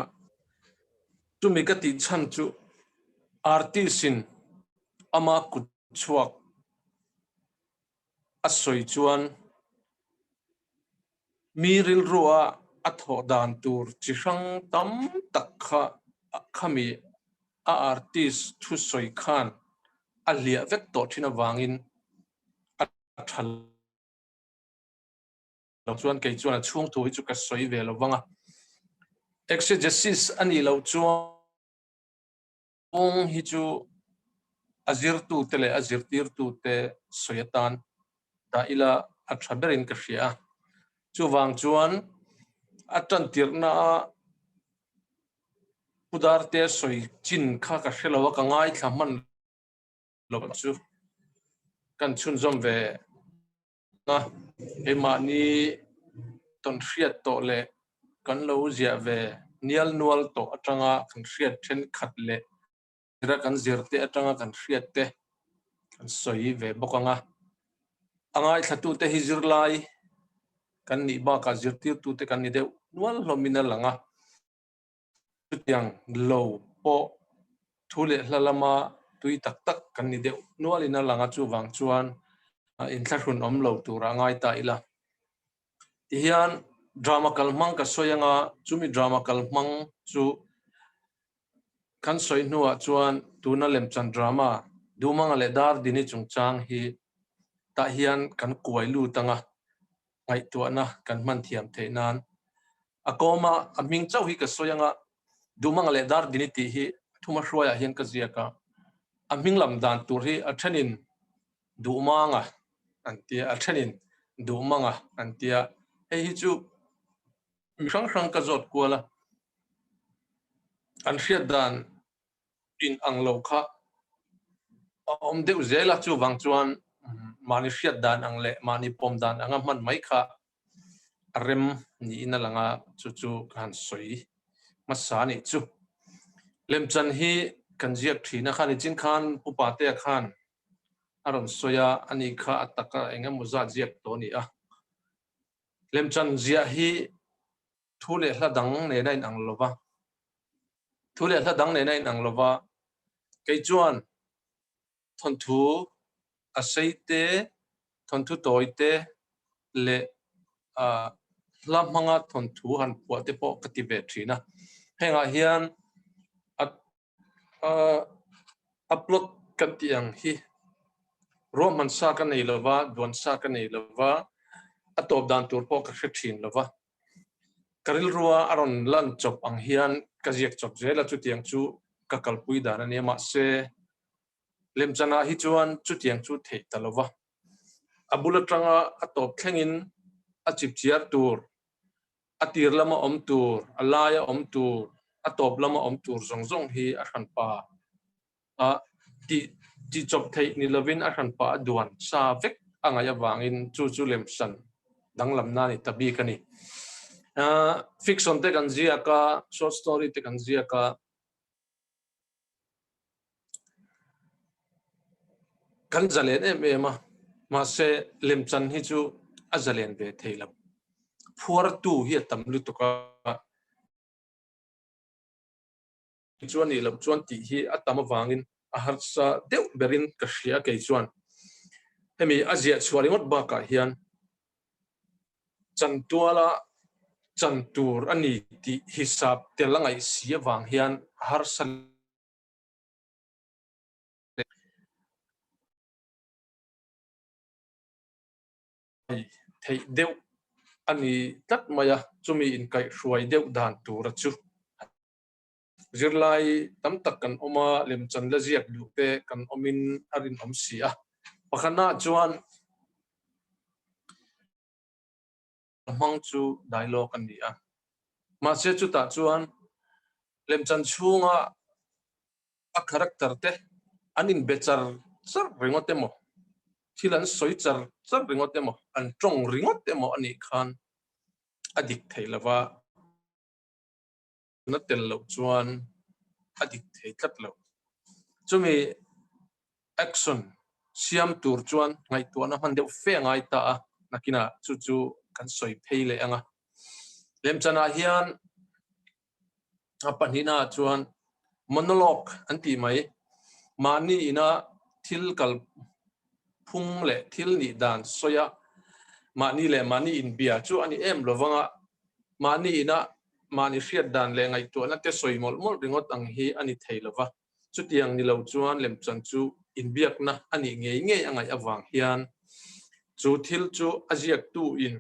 Speaker 4: chumi ka tih chhan chu artist in ama kut chhuak a sawi chuan mi rilrua a thawh dan tur chi hrang tam tak kha khami a artist thusawi khan a hliah vek tawh thin avangin a tha lo chuan kei chuan a chhung thu hi chu ka sawi ve lo vang a. Exegesis a nih loh chuan hi chu a zirtute leh a zirtirtute sawi atan dah ila a tha berin ka hria a. Chuvang chuan a tantirhna a Pu Darte sawi chin kha ka hre lo a, ka ngaithla hman lo chu kan chhunzawm ve a. Keimahni tawn hriat tawh leh kan lo ziah ve nial nual tawh atanga kan hriat thenkhat leh zira kan zirte atanga kan hriat te kan sawi ve bawk ang a. A ngaithlatute hi zirlai kan nih bakah zirtirtute kan ni deuh nual hlawmin a lang a. Chutiang lo pawh thu leh hla lama tui tak tak kan ni deuh nualin a lang a, chuvang chuan inthlahrun awm lo turah ngai ta ila. Tihian drama kalhmang ka sawi anga chumi drama kalhmang chu kan sawi hnuah chuan tuna lemchan drama Dumanga leh Dardini chungchang hi tah hian kan kuai lut anga ngaihtuahna kan hman thiam theih nan a kawm a, a hming chauh hi ka sawi anga Dumanga leh Dardini tih hi thuma hruaiah hian ka ziak a, a hming lam dan tur hi a thenin Duhmanga an tia, a thenin Duhmanga an tia, hei hi chu mi hrang hrang ka zawt kual a, an hriat dan in ang lo kha a awm deuh zel a, chuvang chuan mahni hriat dan ang leh mahni pawm dan anga hman mai kha a rem niin a lang a, chu chu ka han sawi hmasa a nih chu. Lemchan hi kan ziak thin a, khan nichin khan Pu Patea khan a rawn sawi a, ani kha a taka eng emaw zat ziak tawh a ni a. Lemchan ziah hi thu leh hla dang nen a inang lo va, thu leh hla dang nen a inang lo va, kei chuan thawnthu a sei te. Thawnthu tawi te leh hla hmanga thawnthu han phuah te pawh ka ti ve thin a. Hengah hian a a plot kan tih ang hi ruahman sa ka nei lova, duan sa ka nei lova, a tawp dan tur pawh ka hre thin lova. Ka rilrua a rawn lan chawp ang hian ka ziak chawp zel a, chutiang chu ka kalpui dan a nia. Mahse, lemchanah hi chuan chutiang chu theih ta lova. A bul atanga a tawp thlengin a chipchiar tur, a tir lama awm tur, a laia awm tur, a tawp lama awm tur zawng zawng hi a hranpa a tih tihchawp theih ni lovin a hranpa a duan sa vek a ngaih avangin chu chu lemsan danglamna a ni ta bik a ni. Fiction te kan ziak a, short story te kan ziak a, Kan zalen em em a, mahse lemchan hi chu a zalen ve thei lo. Phuartu hi a tam lutuk a. Chuan nih loh chuan tih hi a tam avangin a harsa deuh berin ka hria kei chuan. Hemi a ziah chhuah ringawt bakah hian chantuala chan tur a ni tih hisap tel a ngaih si avang hian a harsa leh theih deuh a ni tlat mai a, chumi inkaihhruai deuh dan tura chu Zirlai tam tak kan awm a, lemchan la ziak duh te kan awmin a rinawm si a. Pakhatnaah chuan hmang chu dialogue a ni a. Mahse chutah chuan lemchan chhunga a character te an inbe char char ringawt emaw, thil an sawi char char ringawt emaw, an tawng ringawt emaw a nih khan a dik thei lova. Na tel loh chuan a dik thei tlat lo. Chumi action siam tur chuan ngaihtuahna hman deuh fe a ngai ta a, nakinah chu chu kan sawi phei leh ang a. Lemchanah hian a pahnihnaah chuan monologue an tih mai, mahni ina thil kal phung leh thil nih dan sawi a, mahni leh mahni inbia chu a ni em lovang a, mahni ina mahni hriat dan leh ngaihtuahna te sawi mawlh mawlh ringawt ang hi a ni thei lova. Chutiang ni lo chuan lemchan chu inbiakna a nih ngei ngei a ngaih avang hian chu thil chu a ziaktu in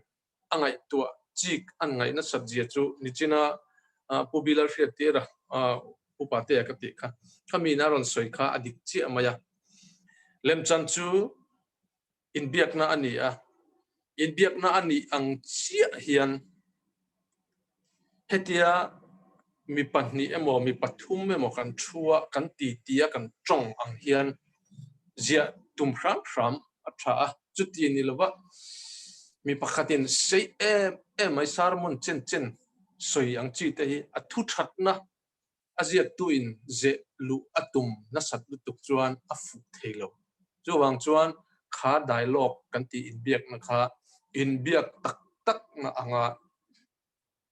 Speaker 4: a ngaihtuah chik an ngaih nasat zia chu nichina Pu Bilal hriattir a Pu Patea ka tih kha khami in a rawn sawi kha a dik chiah mai a. Lemchan chu inbiakna a ni a, inbiakna a nih ang chiah hian hetia mi pahnih emaw mi pathum emaw kan thu a, kan titi a, kan tawng ang hian ziah tum hram hram a tha a, chuti ni lova mi pakhatin sei em em mai sermon chen chen sawi ang chi te hi a thu thatna a ziaktuin zeh luh a tum nasat lutuk chuan a fuh thei lo. Chuvang chuan kha dialogue kan tih inbiakna kha inbiak tak takna anga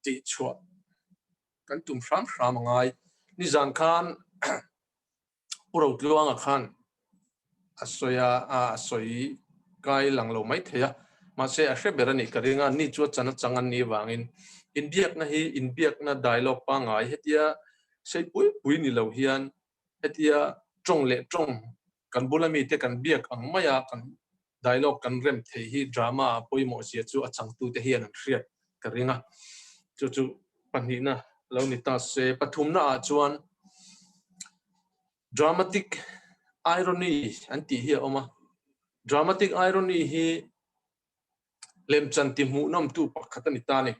Speaker 4: tihchhuah kan tum hram hram a ngai. Nizan khan Pu Rotluanga khan a sawi a, a sawi kai lang lo mai thei a, mahse a hre ber a nih ka ring a, ni chu a chan a chang an nih avangin inbiakna hi inbiakna dialogue pangngai hetia sei pui pui ni lo hian hetia tawng leh tawng kan bula mite kan biak ang maia kan dialogue kan rem thei hi drama a pawimawh zia chu a changtute hian an hriat ka ring a, chu chu pahnihna lo ni ta se. Pathumna ah chuan dramatic irony an tih hi a awm a, dramatic irony hi lemchan ti hmuhnawmtu pakhat a ni ta a ni.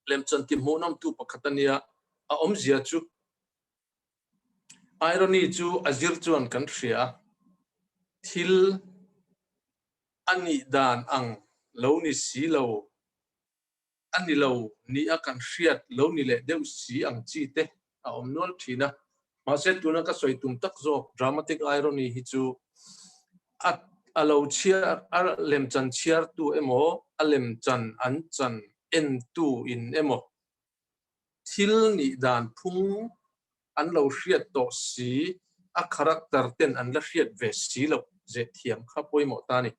Speaker 4: Lemchan ti hmuhnawmtu pakhat a nia, a awmzia chu Irony chu a zir chuan kan hria a, thil a nih dan ang lo ni si lo, a ni lo ni a kan hriat lo ni leh deuh si ang chi te a awm nual thin a. Mahse tuna ka sawi tum tak zawk dramatic irony hi chu a a lo chhiar a lemchan chhiartu emaw a lemchan an chan entu in emaw Thil nih dan phung an lo hriat tawh si, a character ten an la hriat ve si loh zeh thiam kha pawimawh ta a ni.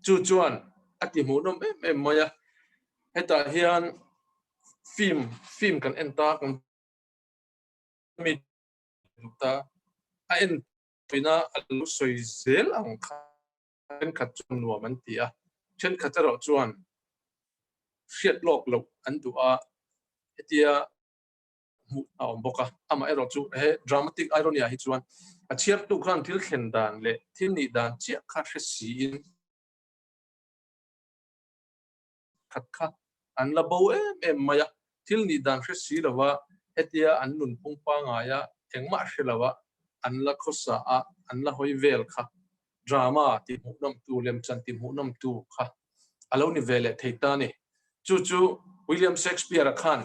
Speaker 4: Chu chuan a ti hmuhnawm em em mai a, hetah hian film film kan en ta kan mi duh ta a en tuina a lo sawi zel ang kha thenkhat chuan nuam an ti a, thenkhat erawh chuan hriat lawk loh an duh a, hetia hmuh a awm bawk a. Amaherawh chu he dramatic irony ah hi chuan a chhiartu khan thil thlen dan leh thil nih dan chiah kha hre siin khat kha an la bo em em mai a, thil nih dan hre si lova hetia an nun pung pangaia engmah hre lova an la khawsa a, an la hawi vel kha drama ti hmuhnawmtu, lemchan ti hmuhnawmtu kha a lo ni ve leh thei ta a ni. Chu chu William Shakespeare-a khan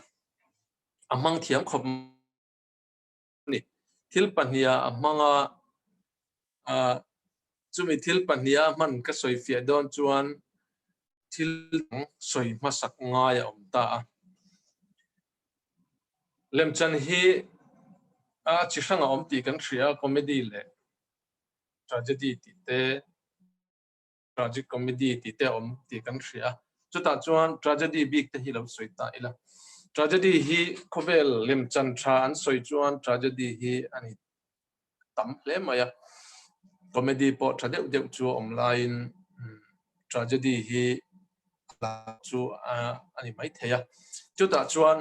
Speaker 4: a hmang thiam khawp ni. Thil pahniha a hmang a, chumi thil pahniha hman ka sawi fiah dawn chuan thil dang sawi hmasak ngai a awm ta a. Lemchan hi a chi hrang a awm tih kan hria a, comedy leh tragedy tih te, tragic comedy tih te a awm tih kan hria a. Chutah chuan tragedy bik te hi lo sawi ta ila. Tragedy hi khawvel lemchan tha an sawi chuan tragedy hi a ni tam hle mai a. Comedy pawh tha deuh deuh chu a awm laiin tragedy hi chu a ni mai thei a. Chutah chuan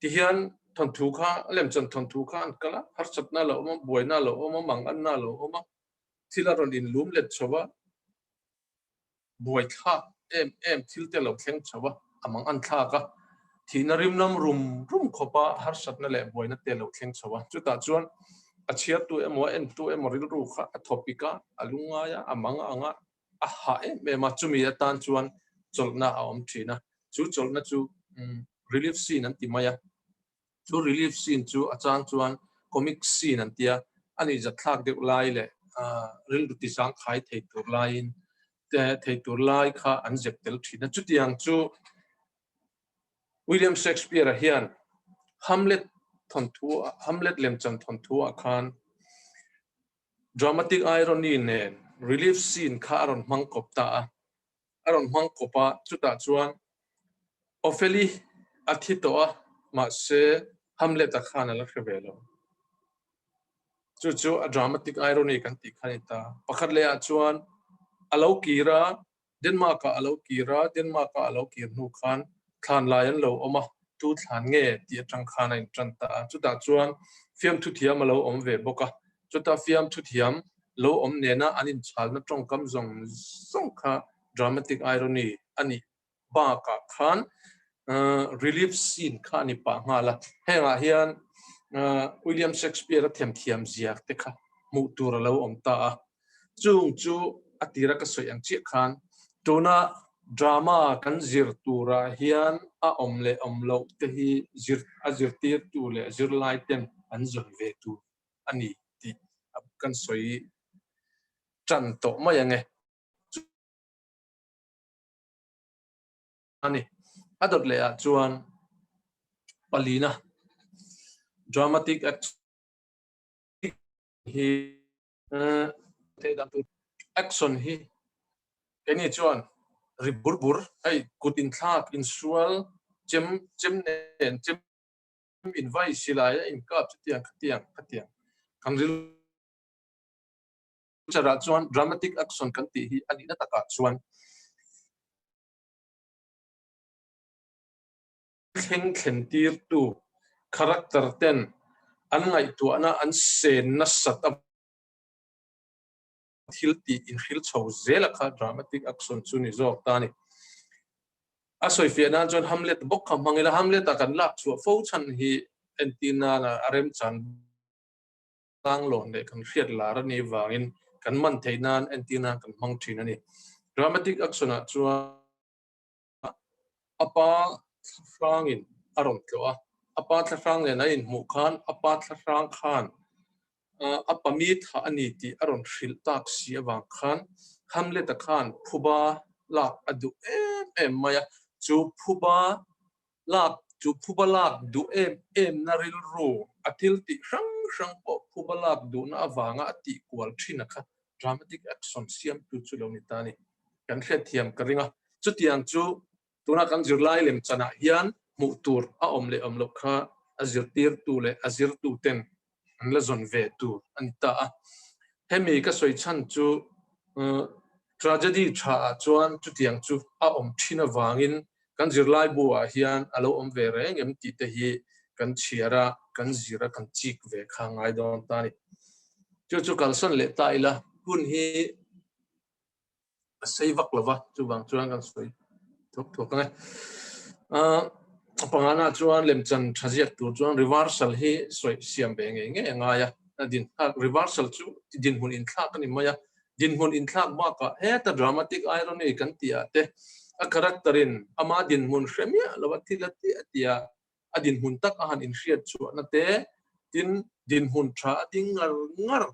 Speaker 4: tihian thawnthu kha lemchan thawnthu kha an kal a, harsatna a lo awm a, buaina a lo awm a, manganna a lo awm a, thil a rawn inlum let chho a, buaithlak em em thil te lo thleng chho a, a mang an thlak a, thihna rim lam rum rum khawpa harsatna leh buaina te lo thleng chho a. Chutah chuan a chhiartu emaw a entu emaw rilru kha a thawpik a, a lungngai a, a mang ang a, a hah em em a, chumi atan chuan chawlhna a awm thin a, chu chawlhna chu relief scene an ti mai a. Chu relief scene chu a chang chuan comic scene an tia, a nih zatthlak deuh lai leh rilru ti zangkhai thei tur laiin thei tur lai kha an zep tel thin a. Chutiang chu William Shakespeare-a hian Hamlet thawnthu Hamlet lemchan thawnthu-ah khan dramatic irony nen relief scene kha a rawn hmang kawp ta a. A rawn hmang kawp a, chutah chuan Opheli a thi tawh a, mahse Hamlet-a khan a la hre ve lo. Chu chu a dramatic irony kan tih kha a ni ta. Pakhat lehah chuan a lo kir a, Denmark-ah a lo kir a, Denmark-a a lo kir hnu khan thlan lai an lo awm a, tu thlan nge tih atang khan a intan ta a. Chutah chuan fiamthu thiam a lo awm ve bawk a, Chuta fiamthu thiam lo awm nena an inchhalna tawngkam zawng zawng kha dramatic irony a nih bakah khan relief scene kha a ni pah nghal a. Hengah hian William Shakespeare-a themthiam ziak te kha hmuh tur a lo awm ta a. Chung chu a tira ka sawi ang chiah khan tuna drama kan zir turah hian a awm leh awm loh te hi zir a zirtirtu leh zirlai ten an zawn ve tur a ni tih kan sawi tan tawh mai ang e. A ni. A dawt leh ah chuan palina dramatic action hi action hi keini chuan ri bur bur hei kut inthlak insual chem chem nen chem invai silai a inkap chutiang khatiang khatiang kan rilru charah chuan dramatic action kan tih hi a nihna takah chuan thleng thlen tirtu character ten an ngaihtuahna an sen nasat a thil tih inhril chho zel a kha dramatic action chu ni zawk ta a ni. A sawifiah nan chuan Hamlet bawk kha hmang ila, Hamlet-a kan lak chhuah fo chhan hi entir nana a remchan tlanglawn leh kan hriat lar a nih vangin kan man theih nan entir nan kan hmang thin a ni. Dramatic action-ah chuan a pa thlahrangin a rawn tlawh a, a pa thlahrang nen a inhmuh khan a pa thlahrang khan a pami thah a ni tih a rawn hrilh tak si avang khan Hamlet-a khan phuba lak a duh em em mai a, chu phuba lak chu phuba lak duh em em na rilru a thil tih hrang hrang pawh phuba lak duhna avanga a tih kual thin a kha dramatic action siamtu chu lo ni ta a ni. kan hriatthiam ka ring a. Chutiang chu tuna kan zirlai lemchanah hian hmuh tur a awm leh awm loh kha a zirtirtu leh a zirtuten an la zawn ve tur a ni ta a. Hemi ka sawi chhan chu tragedy tha ah chuan chutiang chu a awm thin avangin kan zirlai bu ah hian a lo awm ve reng em tih te hi kan chhiar a, kan zir a, kan chik ve kha ngai dawn ta a ni. Chu chu kalsan leh ta ila hun hi a sei vak lo va, chuvang chuan kan sawi thuak thuak ang e. A pangana chuan lemchan tha ziak tur chuan reversal hi sawi siam ve ngei ngei a ngai a, a din thlak reversal chu dinhmun inthlak a ni mai a, dinhmun inthlak bakah heta dramatic irony kan tih ah te a character in ama dinhmun hre miah lo a thil a ti a tia a dinhmun tak a han inhriat chhuahna te tin dinhmun tha a ding ngar ngar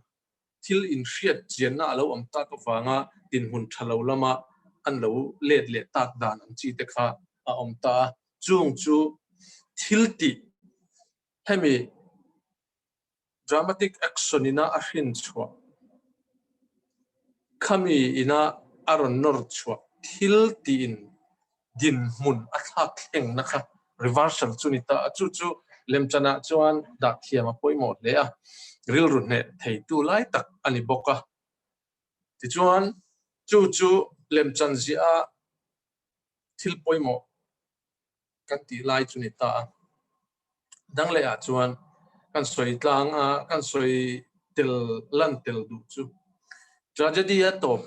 Speaker 4: thil inhriat chianna a lo awm tak avanga dinhmun tha lo lama an lo let leh tak dan ang chi te kha a awm ta a. Chung chu thil tih hemi dramatic action ina a hrin chhuah khami ina a rawn nawr chhuah thil tiin dinhmun a thlak thlengna kha reversal chu ni ta a, chu chu lemchanah chuan dah thiam a pawimawh hle a, rilru hneh theitu lai tak a ni bawk a. Tichuan, chu chu lemchan ziah a thil pawimawh kan tih lai chu ni ta a. Dang leh ah chuan kan sawi tlang a, kan sawi tel lan tel duh chu tragedy a tawp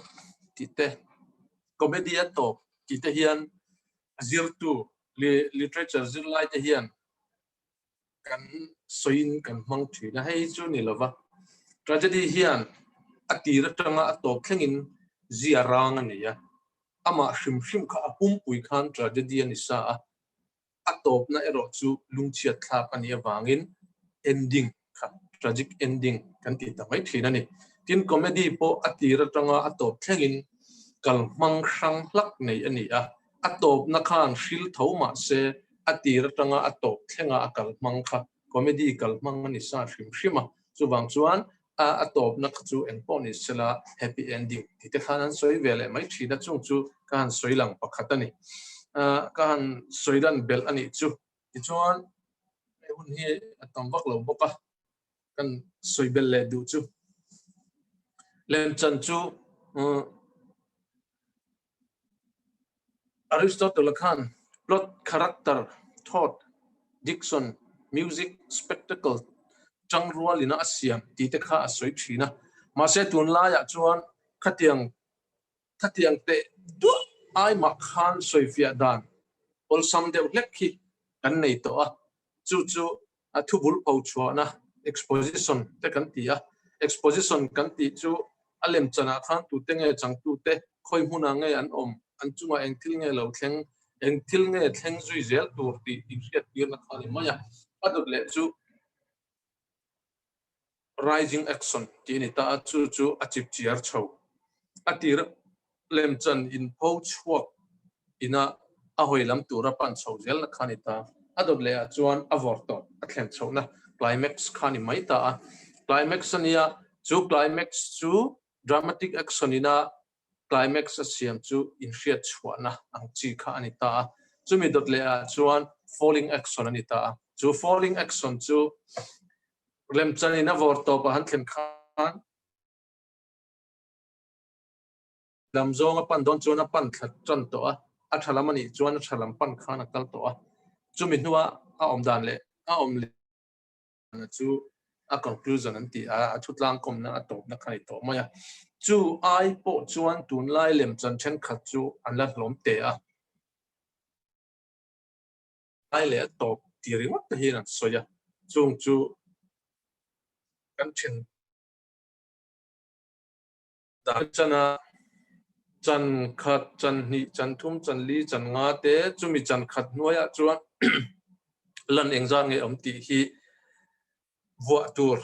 Speaker 4: tih te, comedy a tawp tih te hian a zirtu literature zirlai te hian kan sawiin kan hmang thin a, hei hi chu ni lova tragedy hian a tir atanga a tawp thlengin zia rang a nei a, amah hrim hrim kha a pumpui khan tragedy a ni sa a, a tawpna erawh chu lungchhiat thlak a nih avangin ending kha tragic ending kan ti ta mai thin a ni. Tin, comedy pawh a tir atanga a tawp thlengin kalhmang hrang hlak nei a ni a, a tawpna khan hril tho mah se a tir atanga a tawp thlenga a kalhmang kha comedy kalhmang a ni sa hrim hrim a, chuvang chuan a a tawpna kha chu eng pawh ni sela happy ending tih te khan an sawi ve leh mai thin a, chung chu ka han sawi lang pakhat a ni. Ka han sawi lan belh a nih chu. Tichuan hei hun hi a tam vak lo bawk a, kan sawi belh leh duh chu. Lemchan chu Aristotle-a khan plot, character, thought, diction, music, spectacle tangrualina a siam tih te kha a sawi thin a. Mahse tunlaiah chuan khatiang khatiang teh duah ai mah khan sawifiah dan awlsam deuh hlek hi kan nei tawh a. Chu chu a thubul pho chhuahna, exposition, te kan ti a. Exposition kan tih chu a lemchanah khan tute nge changtute, khawi hmunah nge an awm, an chungah eng thil nge lo thleng, eng thil nge thleng zui zel tur tih inhriattirna kha a ni mai a. A dawt leh chu rising action tih a ni ta a, chu chu a chipchiar chho. A tir lemchan inpho chhuak ina a hawi lam tura pan chho zelna kha a ni ta. A dawt leh ah chuan a vawr tawp a thlen chhohna climax kha a ni mai ta a. Climax a nia, chu climax chu dramatic action ina climax a siam chu inhriat chhuahna ang chi kha a ni ta a. Chumi dawt leh ah chuan falling action a ni ta a. Chu falling action chu lemchan in a vawr tawp a han thlen khan lam zawng a pan dawn chuan a pan thla tan tawh a, a tha lam a nih chuan a tha lam pan khan a kal tawh a. Chumi hnua a awm dan leh a awm leh chu a conclusion an ti a, a thutlang kawmna a tawpna kha a ni tawh mai a. Chu ai pawh chuan tunlai lemchan thenkhat chu an la hlawm teh a. Ai leh a tawp ti ringawt te hian an sawi a, chung chu kan then dan chana chan khat, chan hnih, chan thum, chan li, chan nga te chumi chan khat hnuaiah chuan lan engzat nge awm tih hi vuah tur.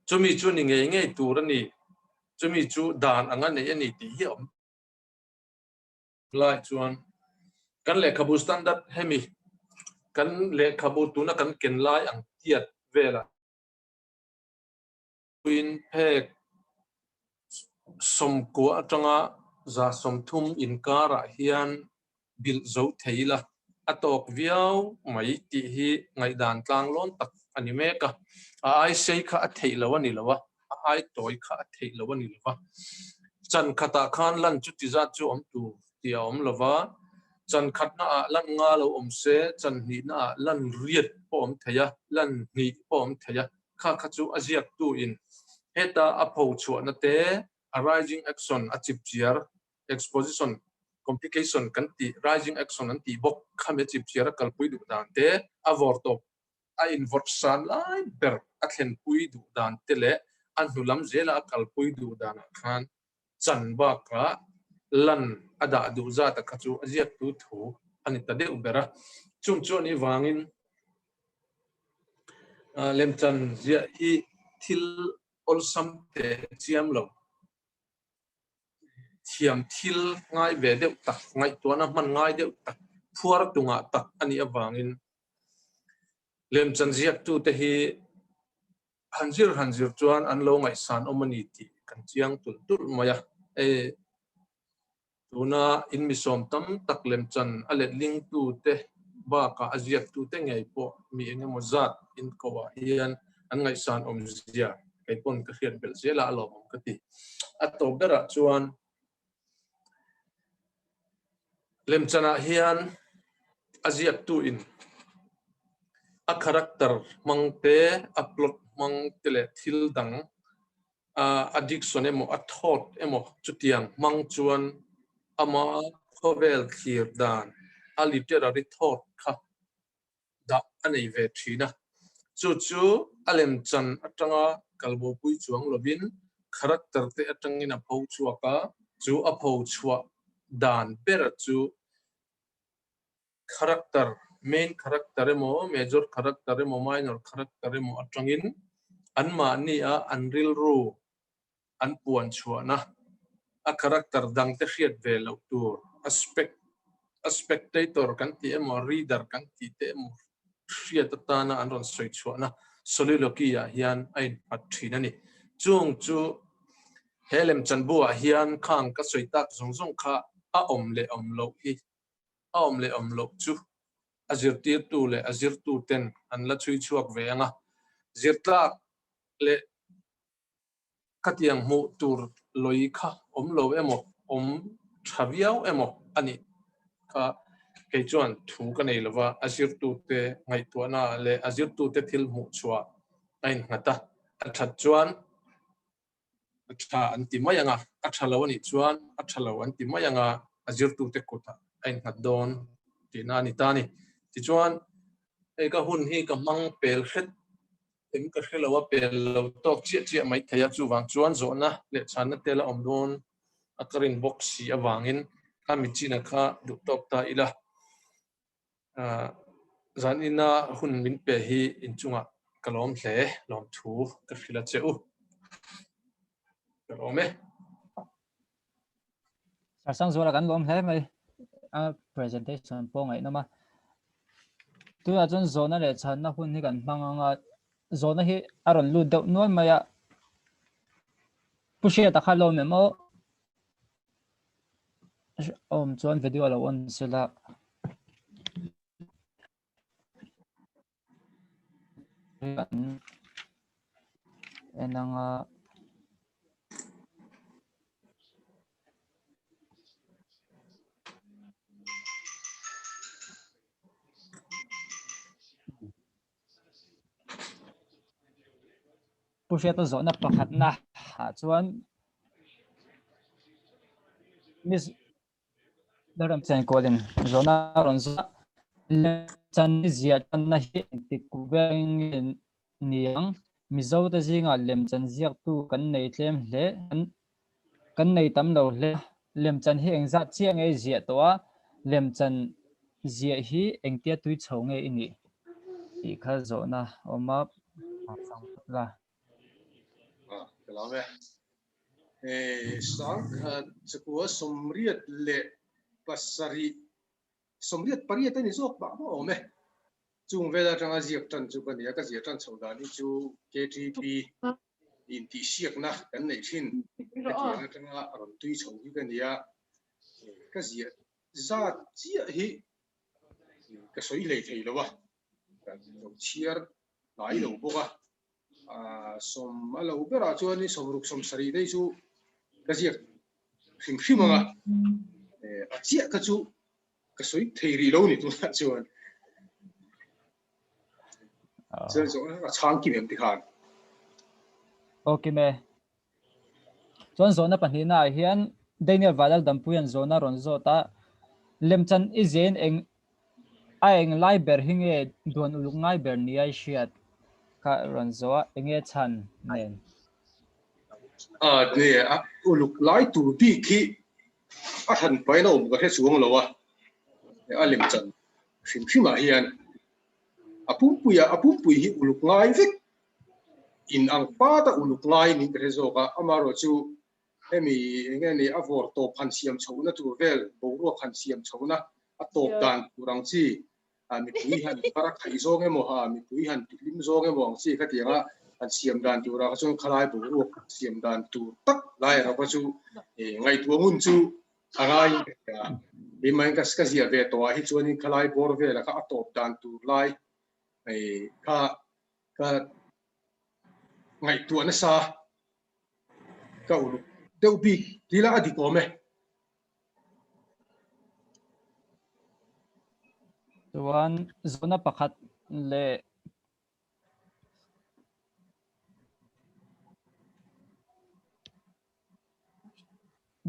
Speaker 4: Chumi chu ni ngei ngei tur a ni, chumi chu dan anga nei a ni tih hi a awm. Lai chuan kan lehkhabu standard hemi kan lehkhabu tuna kan ken lai ang tiat velah puiin phek sawmkua atanga. 30 inkarah hian bilh zo thei ila a tawk viau mai tih hi ngaihdan tlanglawn tak a ni mek a. A ai sei kha a theih lo a ni lo a, a ai tawi kha a theih lo a ni lo va. Chan khatah khan lan chuti zat chu awm tur tih a awm lo va, chan khatnaah lan nga lo awm se, chan hnihnaah lan riat pawh awm thei a, lan hnih pawh awm thei a, kha kha chu a ziaktuin heta a pho chhuahna te, a rising action a chipchiar exposition, complication kan tih, rising action an tih bawk khami a chipchiar a kalpui duh dan te, a vawrtawp a invawrh san lai ber a thlenpui duh dan te leh a hnu lam zela a kalpui duh danah khan chan bakah lan a dah duh zata kha chu a ziaktu thu a ni ta deuh ber a. Chung chu a nih vangin lemchan ziah hi thil awlsam teh chiam lo. Thiam thil ngai ve deuh tak, ngaihtuahna hman ngai deuh tak, phuar tungah tak a nih avangin lemchan ziaktute hi han zir han zir chuan an lo ngaihsan awm a ni tih kan chiang tulh tulh mai a. Hei tuna in mi sawm tam tak lemchan a letlingtute bakah a ziaktute ngei pawh mi eng emaw zat inkoah hian an ngaihsan awm zia kei pawn ka hriat belh zel a, a lawmawm ka ti. A tawp berah chuan lemchanah hian a ziaktu in a character hmang te, a plot hmang te leh thil dang a diction emaw a thought emaw chutiang hmang chuan ama khawvel thlir dan a literary thought kha dah a nei ve thin a. Chu chu a lemchan atanga kalbopui chuang lovin character te atangin a pho chhuak a, chu a pho chhuah dan ber chu character, main character emaw, major character emaw, minor character emaw atangin anmahni a an rilru an puan chhuahna, a character dangte hriat ve loh tur, a spec a spectator kan tih emaw, reader kan tih te emaw hriat atana an rawn sawi chhuahna soliloquy ah hian a innghat thin a ni. Chung chu he lemchanbu ah hian khang ka sawi tak zawng zawng kha a awm leh awm loh hi a awm leh awm loh chu a zirtirtu leh a zirtu ten an la chhui chhuak ve ang a, zirtlak leh Khatiang hmuh tur lawi kha awm lo emaw, awm tha viau emaw a nih kha kei chuan thu ka nei lova, a zirtute ngaihtuahna leh a zirtute thil hmuh chhuah a innghat a, a that chuan a tha an ti mai ang a, a tha lo a nih chuan a tha lo an ti mai ang a, a zirtute kutah a innghat dawn tihna a ni ta a ni. Tichuan, hei ka hun hi ka hmang pel hret Eng ka hre lo a, pel lo tawk chiah chiah mai thei a, chuvang chuan zawhna leh chhanna te la awm dawn a ka rin bawk si avangin kha michina kha duh tawk ta ila. Zanina hun min pe hi inchungah ka lawm hle, lawmthu ka hrilh a che u. Ka lawm e.
Speaker 2: Sarsangzuala kan lawm hle mai a presentation pawh ngaihnawm a. Tunah chuan zawhna leh chhanna hun hi kan hmang ang a, zawhna hi a rawn lut deuh nual mai a. Pu Hriata kha lawm em aw? Awm chuan video a lo on sela. Kan en ang a. Pu Hriata zawhna pakhatna ah chuan Miss Lalram Chenkualin zawhna a rawn zawh a, Lemchan i ziah tanna hi engtik vel nge ni ang? Mizote zingah lemchan ziaktu kan nei tlem hle, kan nei tam lo hle a, lemchan hi engzat chiah nge i ziah tawh a, lemchan ziah hi engtia tui chho nge i nih? Tih kha zawhna a awm a, chhang phawt la.
Speaker 1: Ka lawm e. Sangkhat chakua 87, 88 a ni zawk mah mah awm e. Chung vel atanga ziak tan chu ka ni a, ka ziah tan chhoh dan hi chu KTP intihsiakna kan neih thin hetiang atanga rawn tui chho hi ka ni a. ka ziah zat chiah hi ka sawi hlei thei lo a, ka lo chhiar hnai lo bawk a, sawm a lo berah chuan 60 70 daih chu ka ziak hrim hrim ang a, a chiah kha chu ka sawi thei rih lo ni tunah chuan. Chuan zawh a chhang kim em tikhan.
Speaker 2: Aw kim e. Chuan zawhna pahnihna ah hian Daniel Valal Dampuia'n zawhna rawn zawt a, Lemchan i ziain eng a eng lai ber hi nge duan uluk ngai ber nia i hriat kha rawn zawh a, enge chhan nen?
Speaker 1: A ni a, uluk lai tur bik hi a hran pain a awm ka hre chuang lo a, a lemchan hrim hrimah hian a pumpuiah a pumpui hi uluk ngai vek in ang pat a uluk ngai niin ka hre zawk a, amaherawh chu hemi eng nge ni a vawr tawp han siam chhohna tur vel boruak han siam chhohna a tawp dan tur ang chi ah mipui han par a khaih zawng emaw ha mipui han tihlim zawng emaw ang chi khatianga han siam dan turah kha chuan khalai boruak siam dan tur tak lai erawh kha chu ngaihtuah ngun chu a ngai in ka hria. Keimah in ka ziah ve tawh ah hi chuanin khalai bawr velah kha a tawp dan tur lai kha ka ngaihtuah nasa ka uluk deuh bik tih lah a dik awm e.
Speaker 2: Chuan zawhna pakhat leh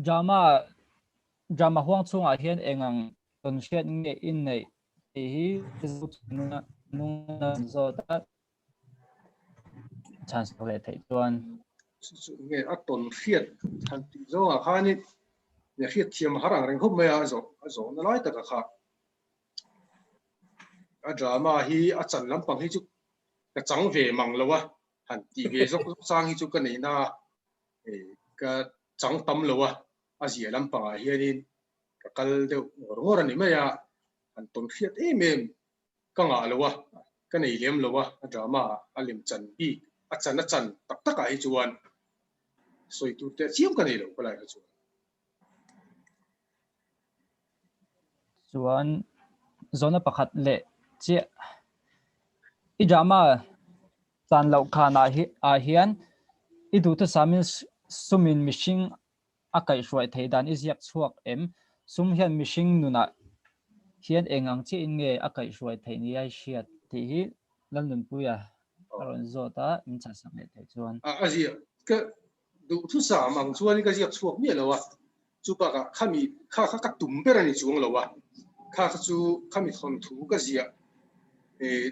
Speaker 2: Drama drama huang chhungah hian eng ang tawn hriat nge i neih tih hi nung zawt a chhan sak leh theih chuan.
Speaker 1: Nge a tawn hriat han tih zawngah khanin hriat thiam a har ang reng khawp mai a, a zawhna lai taka kha. A drama hi a chan lampang hi chu ka chang ve mang lo a, han tih ve zawk zawk chang hi chu ka nei na ka chang tam lo a, a zia lampangah hianin ka kal deuh ngawr ngawr a ni mai a, han tawn hriat em em ka ngah lo a, ka nei lem lo a, a drama a lem chan bik a chan a chan tak takah hi chuan sawi tur teh chiam ka nei lo ka lai kha chuan.
Speaker 2: Chuan zawhna pakhat leh chiah i drama chan loh khanah hi ah hian i duhthusamin sumin mihring a kaihhruai theih dan i ziak chhuak em? Sum hian mihring nunah hian eng ang chiahin nge a kaihhruai theih nia i hriat tih hi Lalnunpuia a rawn zawt a, min chhansak leh theih chuan.
Speaker 1: A ziak ka Duhthusam ang chuan ka ziak chhuak miah lo a, chu bakah khami kha kha ka tum ber a ni chuang lo a, kha kha chu khami thawnthu ka ziah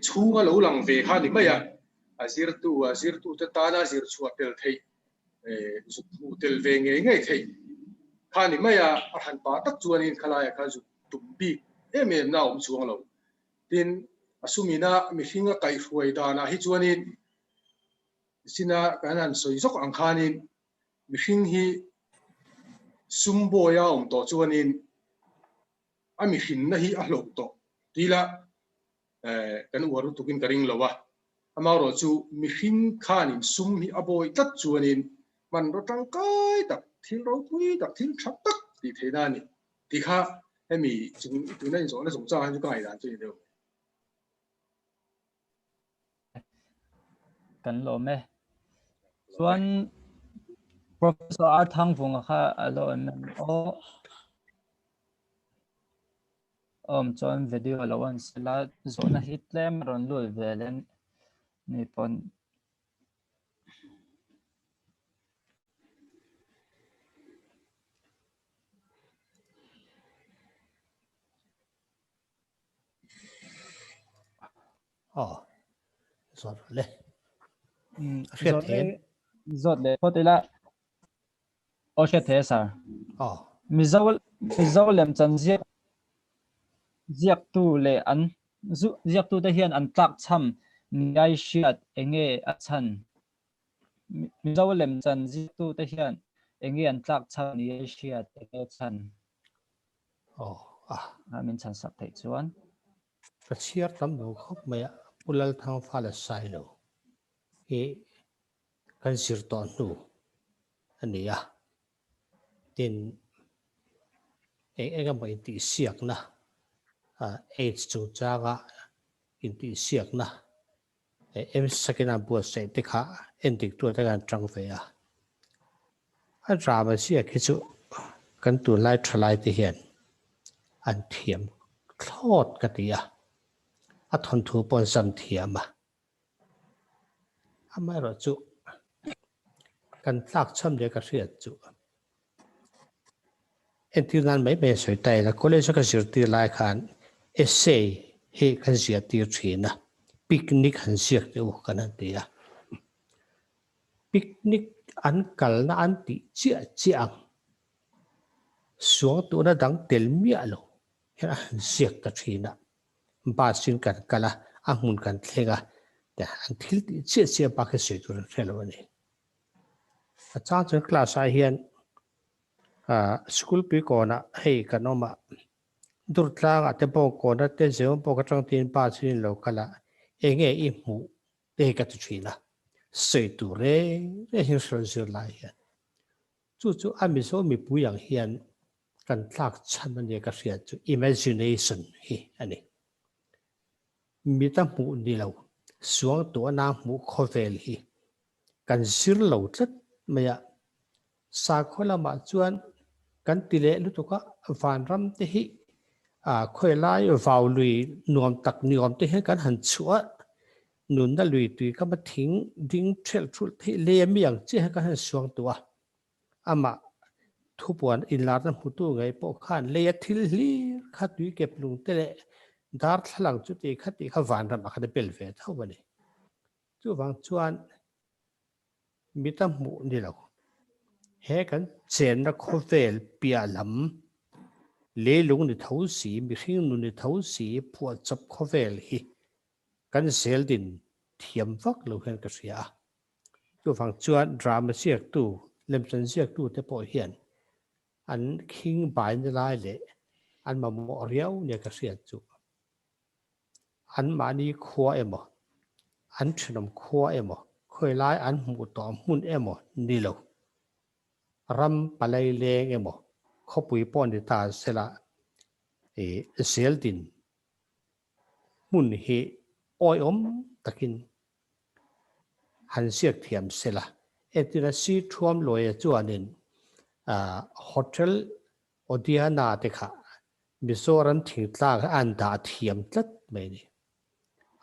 Speaker 1: chhunga lo lang ve kha a ni mai a, a zirtu a zirtute tana zir chhuah tel theih zuk hmuh tel ve ngei ngei theih kha a ni mai a, a hran pah tak chuanin khalaiah khan zuk tum bik em em na a awm chuang lo. Tin, a sumina mihringa kaihhruai danah hi chuanin Sina kan han sawi zawk ang khanin mihring hi sum bawi a awm tawh chuanin a mihrinna hi a hlauh tawh tih lah kan uar lutukin ka ring lo a. Amaherawh chu mihring khanin sum hi a bawi tlat chuanin hmanraw tangkai tak, thil ropui tak, thil tha tak tih theihna a ni tih kha hemi chung tuna inzawhna chungchangah hian chu ka ngaihdan chu a ni deuh.
Speaker 2: Kan lawm e. Chuan Professor R Thangvunga kha a lo awm em aw. Awm chuan video a lo on sela zawhna hi tlem a rawn lut ve leh ni pawn.
Speaker 3: Aw, zawt rawh le. A hriat thei em?
Speaker 2: Zawt le phawt ila. Aw hriat thei e sir.
Speaker 3: Aw.
Speaker 2: Mizo Mizo lemchan ziak ziaktu leh an ziaktute hian an tlakchham niai hriat enge a chhan? Mizo lemchan ziaktute hian enge an tlakchham niai hriat enge a chhan?
Speaker 3: Aw a.
Speaker 2: A min chhan sak theih chuan.
Speaker 3: Ka chhiar tam lo khawp mai a, Pu Lalthangfala Sailo hi kan zir tawh hnu a ni a. Tin, Eng eng emaw intihsiakna, AIDS chungchanga intihsiakna MSakin a buatsaih te kha endik tu atan an tang ve a. A drama ziak hi chu kan tunlai thalai te hian an thiam thlawt ka ti a, a thawnthu pawh an zam thiam a. Amaherawhchu kan tlakchham leh ka hriat chu Entir nan mai mai a sawi ta ila, college a ka zirtir lai khan essay hi kan ziah tir thin a, picnic han ziak teh u kan han ti a. Picnic an kalna an tih chiah chiah ang, suangtuahna dang tel miah lo hian a han ziak ta thin a. Bus in kan kal a, a hmun kan thleng a, an thil tih chiah chiah bak hi sawi tur an hre lo a ni. A chang chuan class ah hian school pui kawnah hei kan awm a, Durtlangah te bawng kawna te Zewm pawh ka tang tiin bus in lo kal a, enge i hmuh te hi ka ti thin a, sawi tur reng reng hi hrilh zir lai hian. Chu chu a Mizo mipui ang hian kan tlak chhan a nia ka hriat chu imagination hi a ni. Mita hmuh ni lo, suangtuahna hmuh khawvel hi kan zir lo tlat mai a. Sakhaw lamah chuan kan ti leh lutuk a, vanram te hi khawilai vau lui nuam tak ni awm te hian kan han chhuah a, nunna lui tui kama thing ding thelh thulh theih lei ami ang chiah hian kan han suang tuah a. Amah thupuan inlarna hmutu ngei pawh khan leia thil hlir kha tui kep lung te leh darthlalang chuti kha tih kha vanramah khan a bel ve tho a ni. Chuvang chuan mita hmuh ni lo, he kan chenna khawvel piah lam leilung ni tho si, mihring nun ni tho si phuahchawp khawvel hi kan zeldin thiam vak lo hian ka hria a. Chuvang chuan drama ziaktu, lemchan ziaktu te pawh hian an khing baina lai leh an mamawh riau nia ka hriat chu. Anmahni khua emaw, an thenawm khua emaw, khawilai an hmuh tawh hmun emaw ni lo. Ram palai leng emaw, khawpui pawh ni ta sela zeldin hmun hi awihawm takin han ziak thiam sela. Entirna Si Thuam Luaia chuanin Hotel Odiana te kha Mizoram thingtlang hi an dah thiam tlat mai a ni.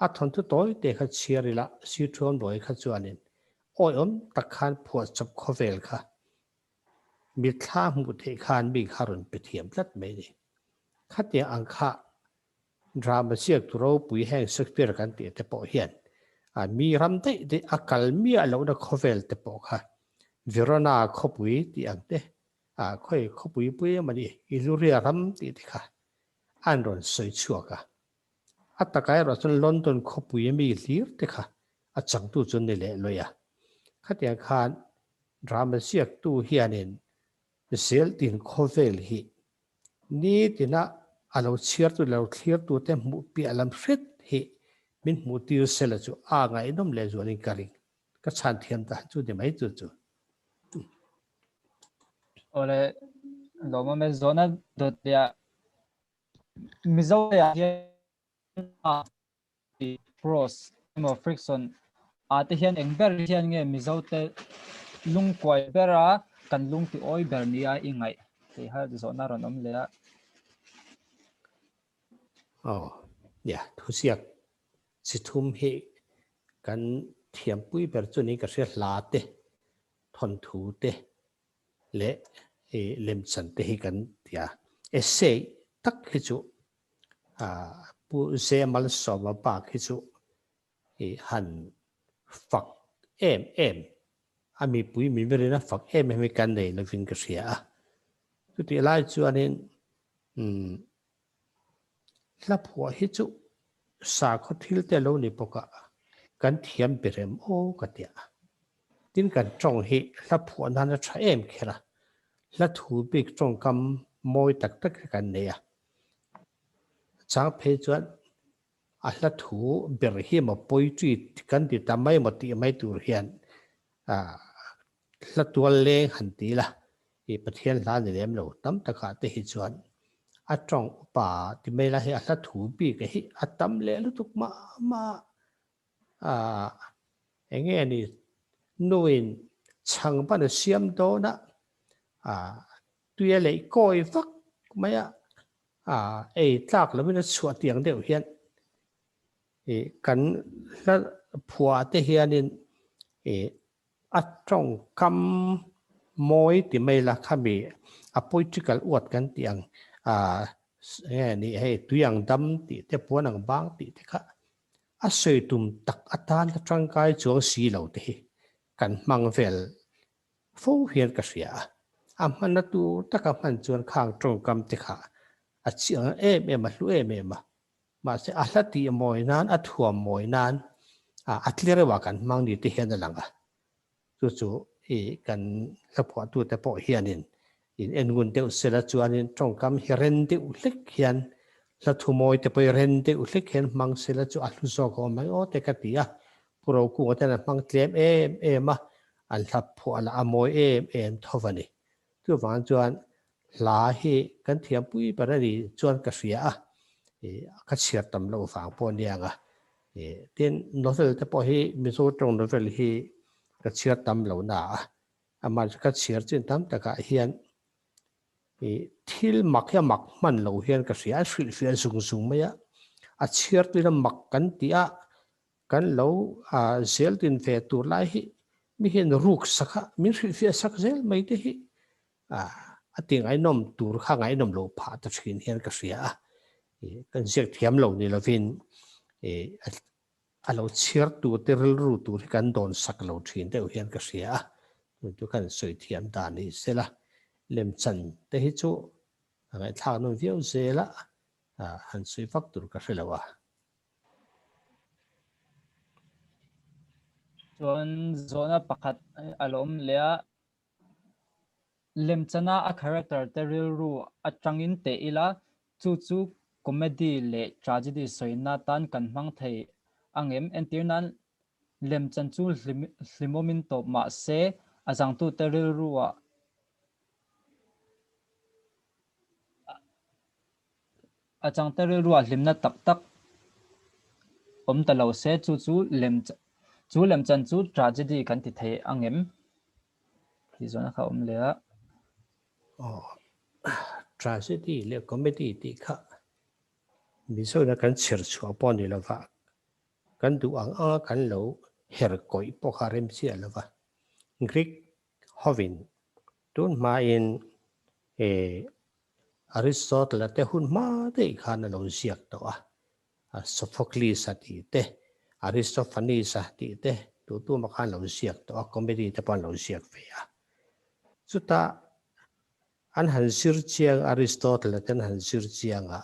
Speaker 3: A thawnthu tawi te kha chhiar ila Si Thuam Luaia kha chuanin awihawm tak khan phuahchawp khawvel kha mitthla hmuh theih khan mi kha rawn pe thiam tlat mai a ni. Khatiang ang kha Drama ziaktu ropui heng Shakespeare kan tih te pawh hian mi ram daih daih a kal miah lohna khawvel te pawh kha Verona khawpui tih ang te, khawi khawpui pui emaw ni Illuria ram tih te kha an rawn sawi chhuak a. A takah erawh chuan London khawpui ami hlir te kha a changtu chu ni leh lawih a. Khatiang khan drama ziaktu hianin Zeltin khawvel hi Nitina a lo chhiartu leh lo thlirtute hmuh piah lam hret hi min hmuh tir sela chu a ngaihnawm leh zualin ka ring. Ka chhan thiam ta chu ni mai chu chu.
Speaker 2: Awle lawmawm e zawhna dawt leh ah Mizo leh ah hian Prose emaw Friction ah te hian eng ber hian nge Mizo te lungkuai bera kan lung ti awi ber nia i ngaih tih kha zawhna rawn awm leh a.
Speaker 3: Aw, nia, thuziak chi thum hi kan thiampui ber chu niin ka hria hla te, thawnthu te leh lemchan te hi kan ti a. Essay tak hi chu Pu Zemalsawma bak hi chu i han fak em em a, mipui mimirin a fak em em hi kan nei lovin ka hria a. Chutih lai chuanin hla phuah hi chu sakhaw thil te lo ni bawk a, kan thiam ber em aw ka tia. Tin kan tawng hi hla phuah nan a tha em kher a, hla thu bik tawngkam mawi tak tak hi kan nei a. Chang phei chuan a hla thu ber hi emaw poetry kan ti ta mai emaw tih mai tur hian hla tual leng han ti la, i Pathian hla ni lem lo tam takah te hi chuan. A tawng upa ti mai la hei a hla thu bik hi a tam leh lutuk mah mah a. Eng nge ni nuin chhang ban a siam dawn a, tui a leih kawi vak mai a, ei tlak lovin a chhuah tiang deuh hian kan hla phuah te hianin a tawngkam mawi ti mai la khami a poetical word kan tih ang eng nge ni hei tui ang dam tih te puan ang bang tih te kha a sawi tum tak atan a tangkai chuang si lo te hi kan hmang vel fo hian ka hria a, a hmanna tur taka hman chuan khang tawngkam te kha a chiang em em a, hlu em em a, mahse a hla tih mawi nan, a thuam mawi nan a tlereuh ah kan hmang ni te hian a lang a. Chu chu i kan hlaphuahtute pawh hianin in en ngun deuh sela chuanin tawngkam hi ren deuh hlek hian hla thumawi te pawh hi ren deuh hlek hian hmang sela chu a hlu zawk a awm mai aw te ka ti a. Pu Rokunga ten an hmang tlem em em a, an hlaphuah lah a mawi em em tho a ni. Chuvang chuan hla hi kan thiampui ber a ni chuan ka hria a, ka chhiar tam loh vang pawh a nia ang a. Tin, novel te pawh hi Mizo tawng novel hi ka chhiar tam lo na a, amah chu ka chhiar chin tam takah hian thil mak hi a mak hman lo hian ka hria a, a hrilhfiah zung zung mai a, a chhiartuin a mak kan tih a, Kan lo zel din ve tur lai hi mi hian ruk sak a, min hrilhfiah sak zel mai te hi a ti ngaihnawm tur kha ngaihnawm loh phah ta thin hian ka hria a. Kan ziak thiam lo ni lovin a lo chhiar tur te rilru tur hi kan dawn sak lo thin deuh hian ka hria a. Tun chu kan sawi thiam dan ni sela lemchan te hi chu a ngaihthlak nawn viau zel a, han sawi vak tur ka hre lo a.
Speaker 2: Chuan zawhna pakhat a lo awm leh a, lemchana a character te rilru atangin teh ila, chu chu comedy leh tragedy sawina tan kan hmang thei angem? Entir nan lemchan chu hlimawmin tawp mah se a zangtute rilruah A changte rilruah hlimna tak tak awm ta lo se, chu chu lem chu lemchan chu tragedy kan ti thei ang em? Tih zawhna kha a awm leh a.
Speaker 3: Aw, tragedy leh comedy tih kha Mizoina kan chher chhuah pawh ni lova, kan duh ang anga kan lo her kawih pawh kha rem chiah lova. Greek hovin tun hmain Aristotle-a te hun hma daih khan a lo ziak tawh a, Sophocles-a tih te, Aristophanes-a tih te tu tuma khan a lo ziak tawh a, comedy te pawh an lo ziak ve a. Chutah an han zir chiang, Aristotle-a te an han zir chiang a,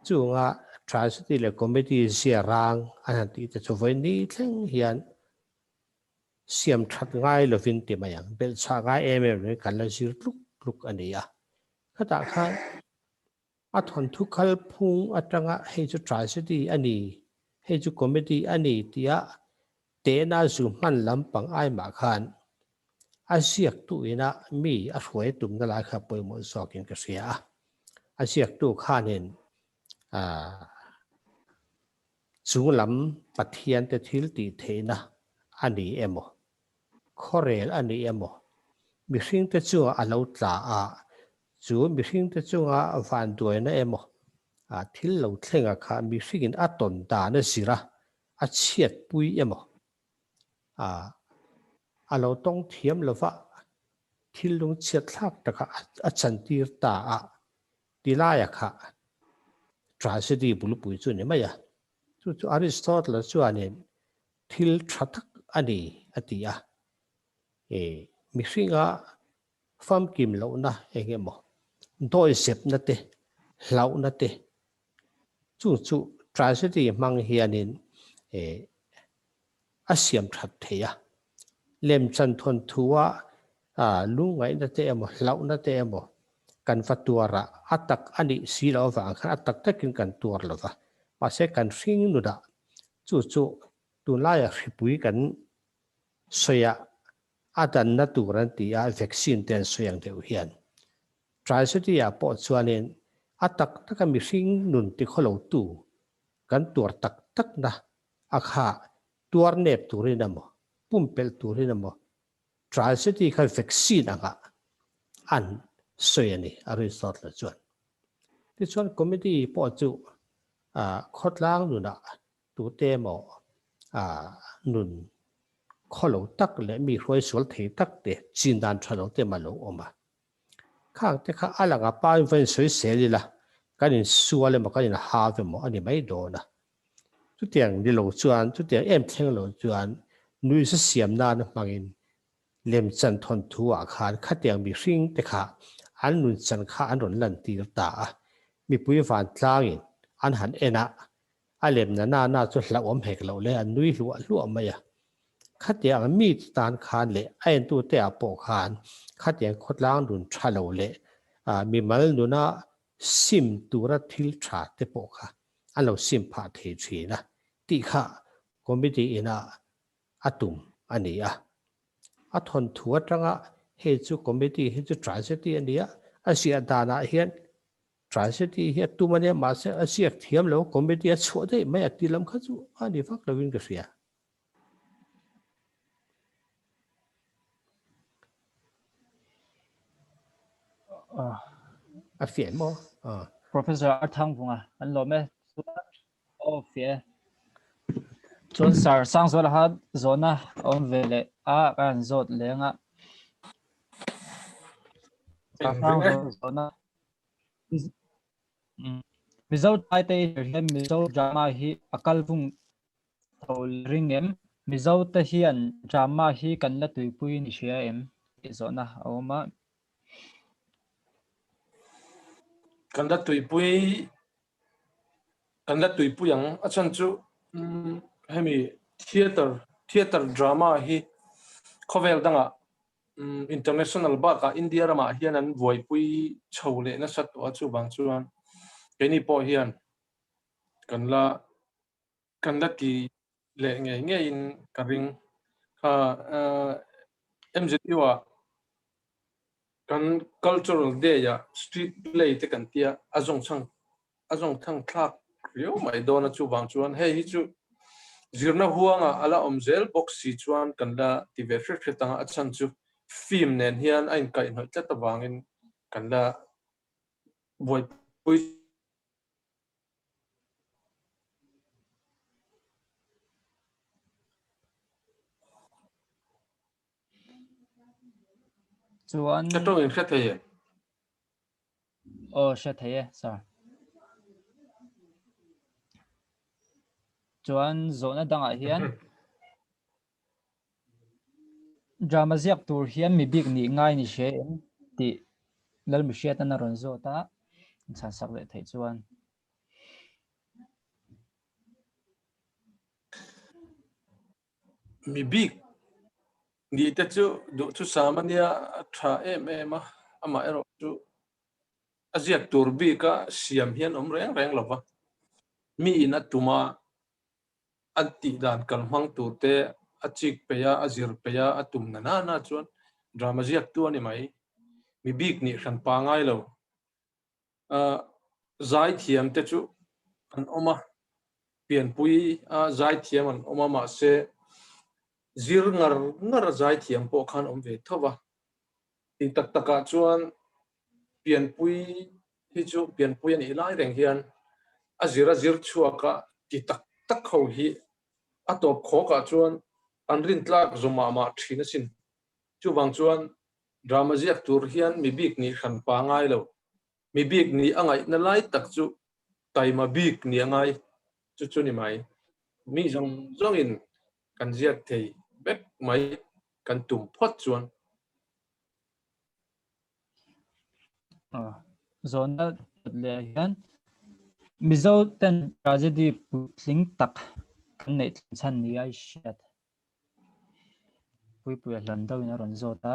Speaker 3: chunga tragedy leh comedy zia rang an han tih te chu vawi ni thleng hian siam that ngai lovin ti mai ang, belhchhah ngai em em lovin kan la zir tluk tluk a ni a. Khatah khan a thawnthu kalphung atanga hei chu tragedy a ni, hei chu comedy a ni tia tehna zu hman lampang ai mah khan a ziaktu ina mi a hruai tumna lai kha pawimawh zawkin ka hria a. A ziaktu khanin Chung lam Pathiante thil tih theihna a ni emaw, khawrel a ni emaw, mihringte chungah a lo tla a, chu mihringte chunga vanduaina emaw, thil lo thlenga kha mihringin a tawn dan a zir a, a chhiatpui emaw, a lo tawng thiam lova thil lungchhiatthlak taka a chantir ta a, Tilaia kha tragedy bulpui chu a ni mai a, chu chu Aristotle chuanin thil tha tak a ni a ti a, e mihringa famkim lohna eng emaw dawihzepna te, hlauhna te chu chu tragedy hmang hianin e a siam that thei a. Lemchan thawnthu-a lungngaihna te emaw, hlauhna te emaw kan va tuar a, a tak a nih si loh avang khan a tak takin kan tuar lo va. Mahse kan hring nunah chu chu tunlaia hripui kan sawi a, a danna tur an ti a, vaccine te an sawi ang deuh hian. Tragedy-ah pawh chuanin A tak taka mihring nun tikhawlotu kan tuar tak takna a kha tuar nep turin emaw, pumpelh turin emaw tragedy kha vaccine anga an sawi a ni, Aristotle chuan. Tichuan comedy pawh chu khawtlang nunah tute emaw nun khawlo tak leh mi hruai sual thei tak te chin dan tha lo te emaw a lo awm a. Khang te kha a lang a pa in va insawisel ila kan insual emaw kan inhau emaw a ni mai dawn a. Chutiang ni lo chuan chutiang em thleng lo chuan nuihza siam nana hmangin lemchan thawnthu ah khan khatiang mihring te kha an nunchan kha an rawn lantir ta a, mipui vantlangin an han en a, a lem na na na chu hlauhawm hek loh le an nui hluah hluah mai a. Khatiang mi te tan khan leh a entute ah pawh khan khatiang khawtlang nun tha lo leh mimal nuna sim tura thil tha te pawh kha an lo sim phah thei thin a tih kha committee ina a tum a ni a. A thawnthu atanga hei chu committee hi chu tragedy a ni a, a ziah danah hian tragedy hi a tum a nia mahse a ziak thiam lo committee a chhuah daih mai a ti lam kha chu a ni vak lovin ka hria. A fiah maw?
Speaker 2: Professor Arthangvunga an lawm e. Aw fiah e. Chuan Sir Sangzuala kha zawhna a awm ve leh a ka han zawt leng a. Sir Sangzuala zawhna Mizo Taite hian Mizo drama hi a kal vung tho ring em? Mizo te hian drama hi kan la tuipui ni hria em? Tih zawhna a awm a.
Speaker 4: Kan la tuipui kan la tuipui ang a chhan chu hemi theatre theatre drama hi khawvel dangah international bakah India ramah hian an buaipui chho leh nasa tawh a chuvang chuan keini pawh hian kan la kan la ti leh ngei ngeiin ka ring. Kha MZU ah kan cultural day ah street play te kan tia a zawng chhang a zawng thang thlak riau mai dawn a chuvang chuan hei hi chu zirna huangah a la awm zel bawk si chuan kan la ti ve hret hret ang a chhan chu film nen hian a inkaihhnawih tlat avangin kan la buaipui
Speaker 2: Chuan
Speaker 4: Ka tawng in hre thei em?
Speaker 2: Aw hre thei e sir. Chuan zawhna dangah hian Drama ziak tur hian mi bik nih ngai ni hre em tih Lalmihriatan a rawn zawt a, chhan sak leh theih chuan.
Speaker 4: Mi bik nih te chu duhthusam a nia, a tha em em a, amah erawh chu a ziak tur bika siam hian awm reng reng lo va, mi in a tum a, a tih dan kal hmang tur te a chik peih a, a zir peih a, a tum na na na chuan drama ziak tu a ni mai. Mi bik nih hran pa ngai lo. Zaithiam te chu an awm a, pianpui a zaithiam an awm a, mahse zir ngar ngar a zaithiam pawh khan awm ve tho va. Tih tak takah chuan pianpui hi chu pianpui a nih lai reng hian a zir a zir chhuak a ti tak tak ho hi a tawp khawkah chuan an rintlak zawm mah mah thin asin. Chuvang chuan drama ziak tur hian mi bik nih hran pa ngai lo. Mi bik nih a ngaihna lai tak chu taima bik nih a ngai chu chu ni mai. Mi zawng zawngin kan ziak thei vek mai kan tum phawt chuan.
Speaker 2: Zawhna leh hian Mizo ten tragedy puitling tak kan neih thleng chhan ni a i hriat. Puipuia hlan deuhin a rawn zawt a.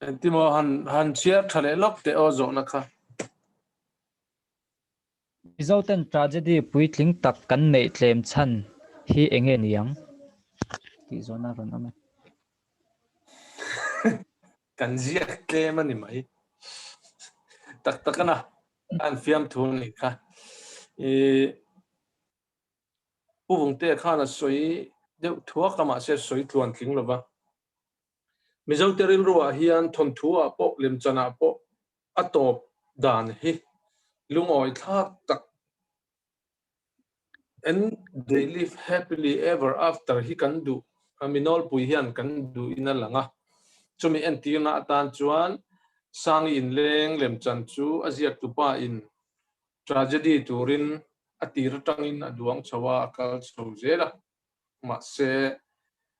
Speaker 4: Engtimaw han han chhiar tha leh lawk teh aw zawhna kha.
Speaker 2: Mizo ten tragedy puitling tak kan neih tlem chhan hi eng nge ni ang? Tih zawhna a rawn awm e.
Speaker 4: Kan ziak tlem a ni mai. Tak tak a na. An fiamthu a nih kha. I Pu Vungtea khan a sawi deuh thuak a mahse a sawi tluan tling lova. Mizote rilruah hian thawnthu-ah pawh lemchanah pawh a tawp dan hi lungawi thlak tak And they live happily ever after hi kan duh a, mi nawlpui hian kan duhin a lang a. Chumi entirna atan chuan Sangi inleng lemchan chu a ziaktupa in tragedy turin a tir atangin a duang chho a, a kal chho zel a. Mahse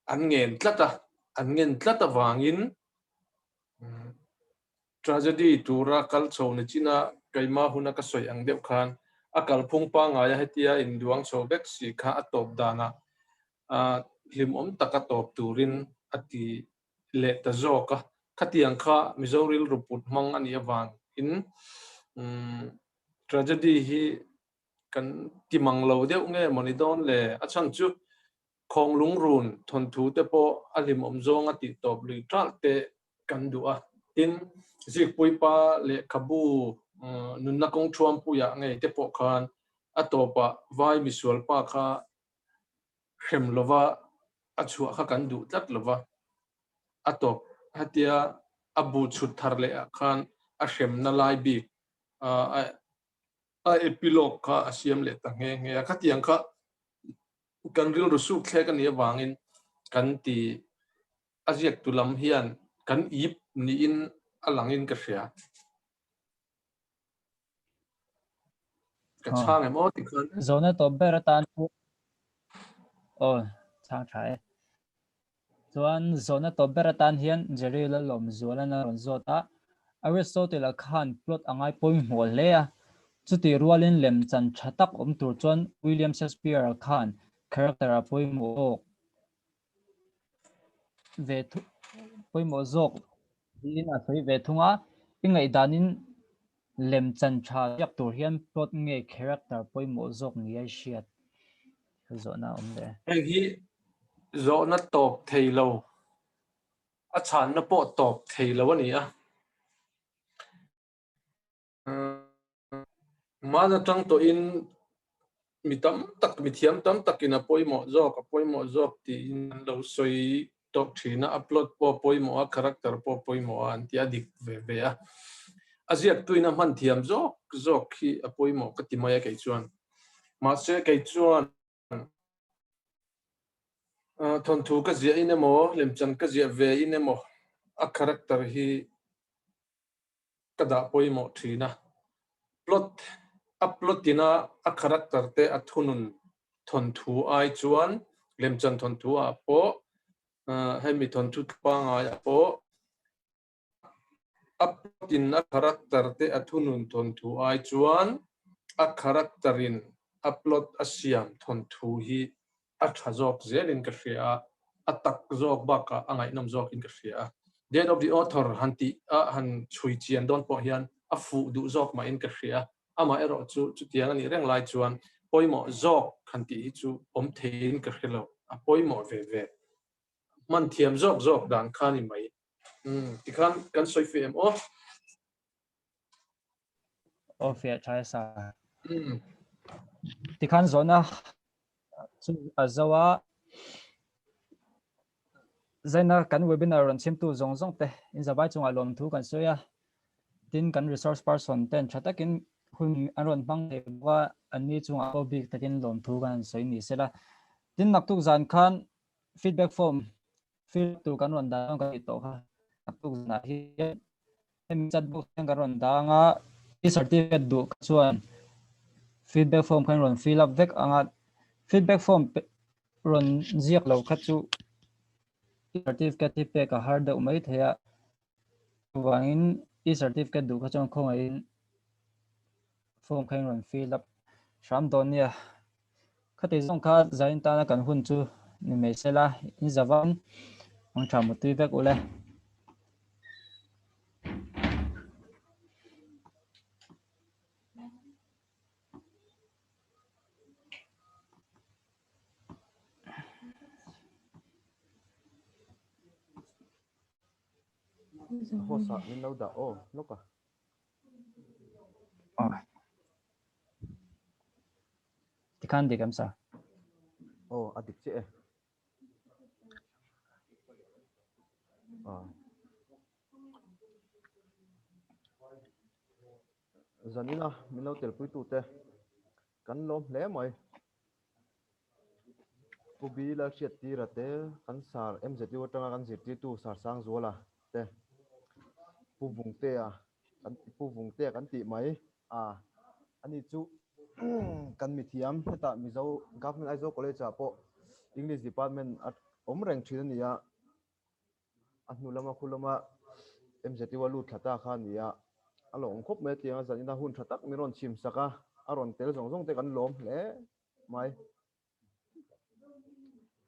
Speaker 4: an ngen tlat a, an ngen tlat avangin Tragedy tura kal chho ni china keimah huna ka sawi ang deuh khan a kalphung pangaia hetia induang chho vek si kha a tawp danah hlimawm taka tawp turin a ti leh ta zawk a. Khatiang kha Mizo rilru put hmang a nih avangin tragedy hi kan ti mang lo deuh nge maw ni dawn le? A chhan chu Khawng lungrun thawnthu te pawh a hlimawm zawng a tih tawp lui ṭalh te kan duh a. Tin, Zikpuipa lehkhabu nunna kawng ṭhuampuiah ngei te pawh khan a tawpah vai misualpa kha hrem lova a chhuah kha kan duh tlat lova, a tawp hetia a bu chhut thar leh ah khan a hremna lai bik a epilogue kha a siam leh ta nghe nghe a. Khatiang kha kan rilru suk thlek a nih avangin kan ti a ziaktu lam hian kan ip niin a langin ka hria. Ka chhang em aw tikhan.
Speaker 2: Zawhna tawp ber atan chu aw chhang tha e. Chuan zawhna tawp ber atan hian Jerry Lalawmzuala'n a rawn zawt a, Aristotle-a khan plot a ngai pawimawh hle a, chutih rualin lemchan tha tak awm tur chuan William Shakespeare-a khan character a pawimawh zawk ve pawimawh zawk tiin a sawi ve thung a, i ngaihdanin lemchan tha ziak tur hian plot nge character pawimawh zawk ni a i hriat? Zawhna a awm leh.
Speaker 4: Heng hi zawhna tawp thei lo, a chhanna pawh tawp thei lo a ni a. Hman atang tawhin mi tam tak, mi thiam tam takin a pawimawh zawk, a pawimawh zawk tiin an lo sawi tawh thin a, a plot pawh a pawimawh a, character pawh a pawimawh a an ti a, dik ve ve a. A ziaktuin a hman thiam zawk zawk hi a pawimawh ka ti mai a kei chuan. Mahse kei chuan thawnthu ka ziah in emaw, lemchan ka ziah ve in emaw a character hi ka dah pawimawh thin a. Plot, a plot ina a character te a thunun thawnthu ai chuan lemchan thawnthu ah pawh hemi thawnthu pangai ah pawh a plot in a character te a thunun thawnthu ai chuan a character in a plot a siam thawnthu hi a tha zawk zelin ka hria a, a tak zawk bakah a ngaihnawm zawkin ka hria a. Death of the Author han tih a han chhui chian dawn pawh hian a fuh duh zawk mahin ka hria a, amah erawh chu chutiang a nih reng lai chuan pawimawh zawk han tih hi chu awm theiin ka hre lo, a pawimawh ve ve. Hman thiam zawk zawk dan kha ni mai. Umm tikhan kan sawi fiah em aw?
Speaker 2: Aw fiah tha e sa. Tikhan zawhna chu a zo a, zaina kan webinar rawn chhimtu zawng zawng te in zavai chungah lawmthu kan sawi a, tin kan resource person ten tha takin hun an rawn hmang thei bawk a, anni chungah pawh bik takin lawmthu kan han sawi ni sela. Tin naktuk zan khan feedback form fill tur kan rawn dah ka tih tawh kha naktuk zanah hian hemi chat box hian kan rawn dah anga i certificate duh kha chuan feedback form khan rawn fill up vek anga feedback form rawn ziak lo kha chu certificate hi pek a har deuh mai thei a chuvangin i certificate duh kha chuan khawngaihin form kha in rawn fill up hram dawn nia. Khati zawng kha zain tana kan hun chu ni mai sela in zavan ang tha mutui vek ule.
Speaker 5: Host ah min lo dah aw lawk a.
Speaker 2: Aw. Tikhan dik em sir?
Speaker 5: Aw, a dik chiah e. Zanina min lo telpuitute kan lawm hle mai. Pu Bi Lalhriattira te, kan sar MZU atanga kan zirtirtu Sar Sangzuala te, Pu Vungtea kan Pu Vungtea kan tih mai a, ani chu kan mithiam hetah Mizo Government Aizawl College ah pawh English Department a awm reng thin a ni a. A hnu lama khu lama MZU a lut thla ta kha a ni a, a lawm khawp mai a tiang a zanina hun tha tak min rawn chhim sak a, a rawn tel zawng zawng te kan lawm hle mai.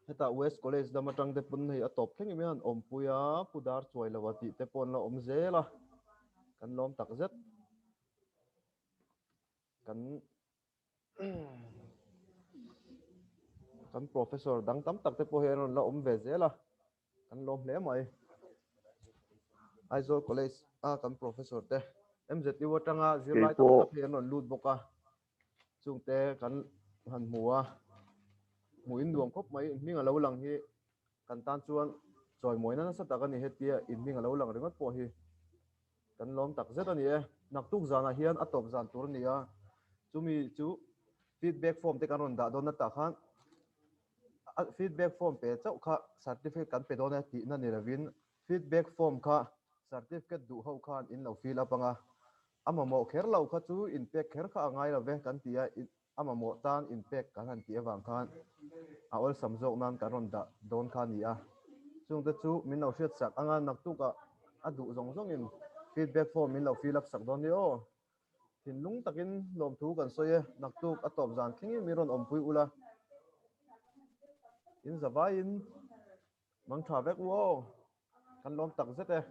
Speaker 5: Hetah West College lam atang te pawn hei a tawp thleng em hian awmpui a, Pu Dar Chuai lo a tih te pawh an la awm zel a, kan lawm tak zet. Kan Kan professor dang tam tak te pawh hi an rawn la awm ve zel a, kan lawm hle mai. Aizawl College a kan professor te MZU atanga zirlai tam tak hi an rawn lut bawk a, chungte kan han hmu a, hmuh in nuam khawp mai, hming a lo lang hi kan tan chuan chawimawina nasa tak a ni hetia inhming a lo lang ringawt pawh hi. Kan lawm tak zet a ni e. Naktuk zanah hian a tawp zan tur a ni a, chumi chu feedback form te kan rawn dah dawn natah khan feedback form pe chauh kha certificate kan pe dawn e tihna ni lovin feedback form kha certificate duh ho khan in lo fill up anga a mamawh kher lo kha chu inpek kher kha a ngai lo ve kan ti a. A mamawh tan inpek kan han tih avang khan a awlsam zawk nan kan rawn dah dawn kha a ni a. Chungte chu min lo hriat sak anga naktukah a duh zawng zawngin feedback form min lo fill up sak dawn nia aw. Thinlung takin lawmthu kan sawi e, naktuk a tawp zan thlengin min rawn awmpui ula. In zavaiin mang tha vek u aw. Kan lawm tak zet e.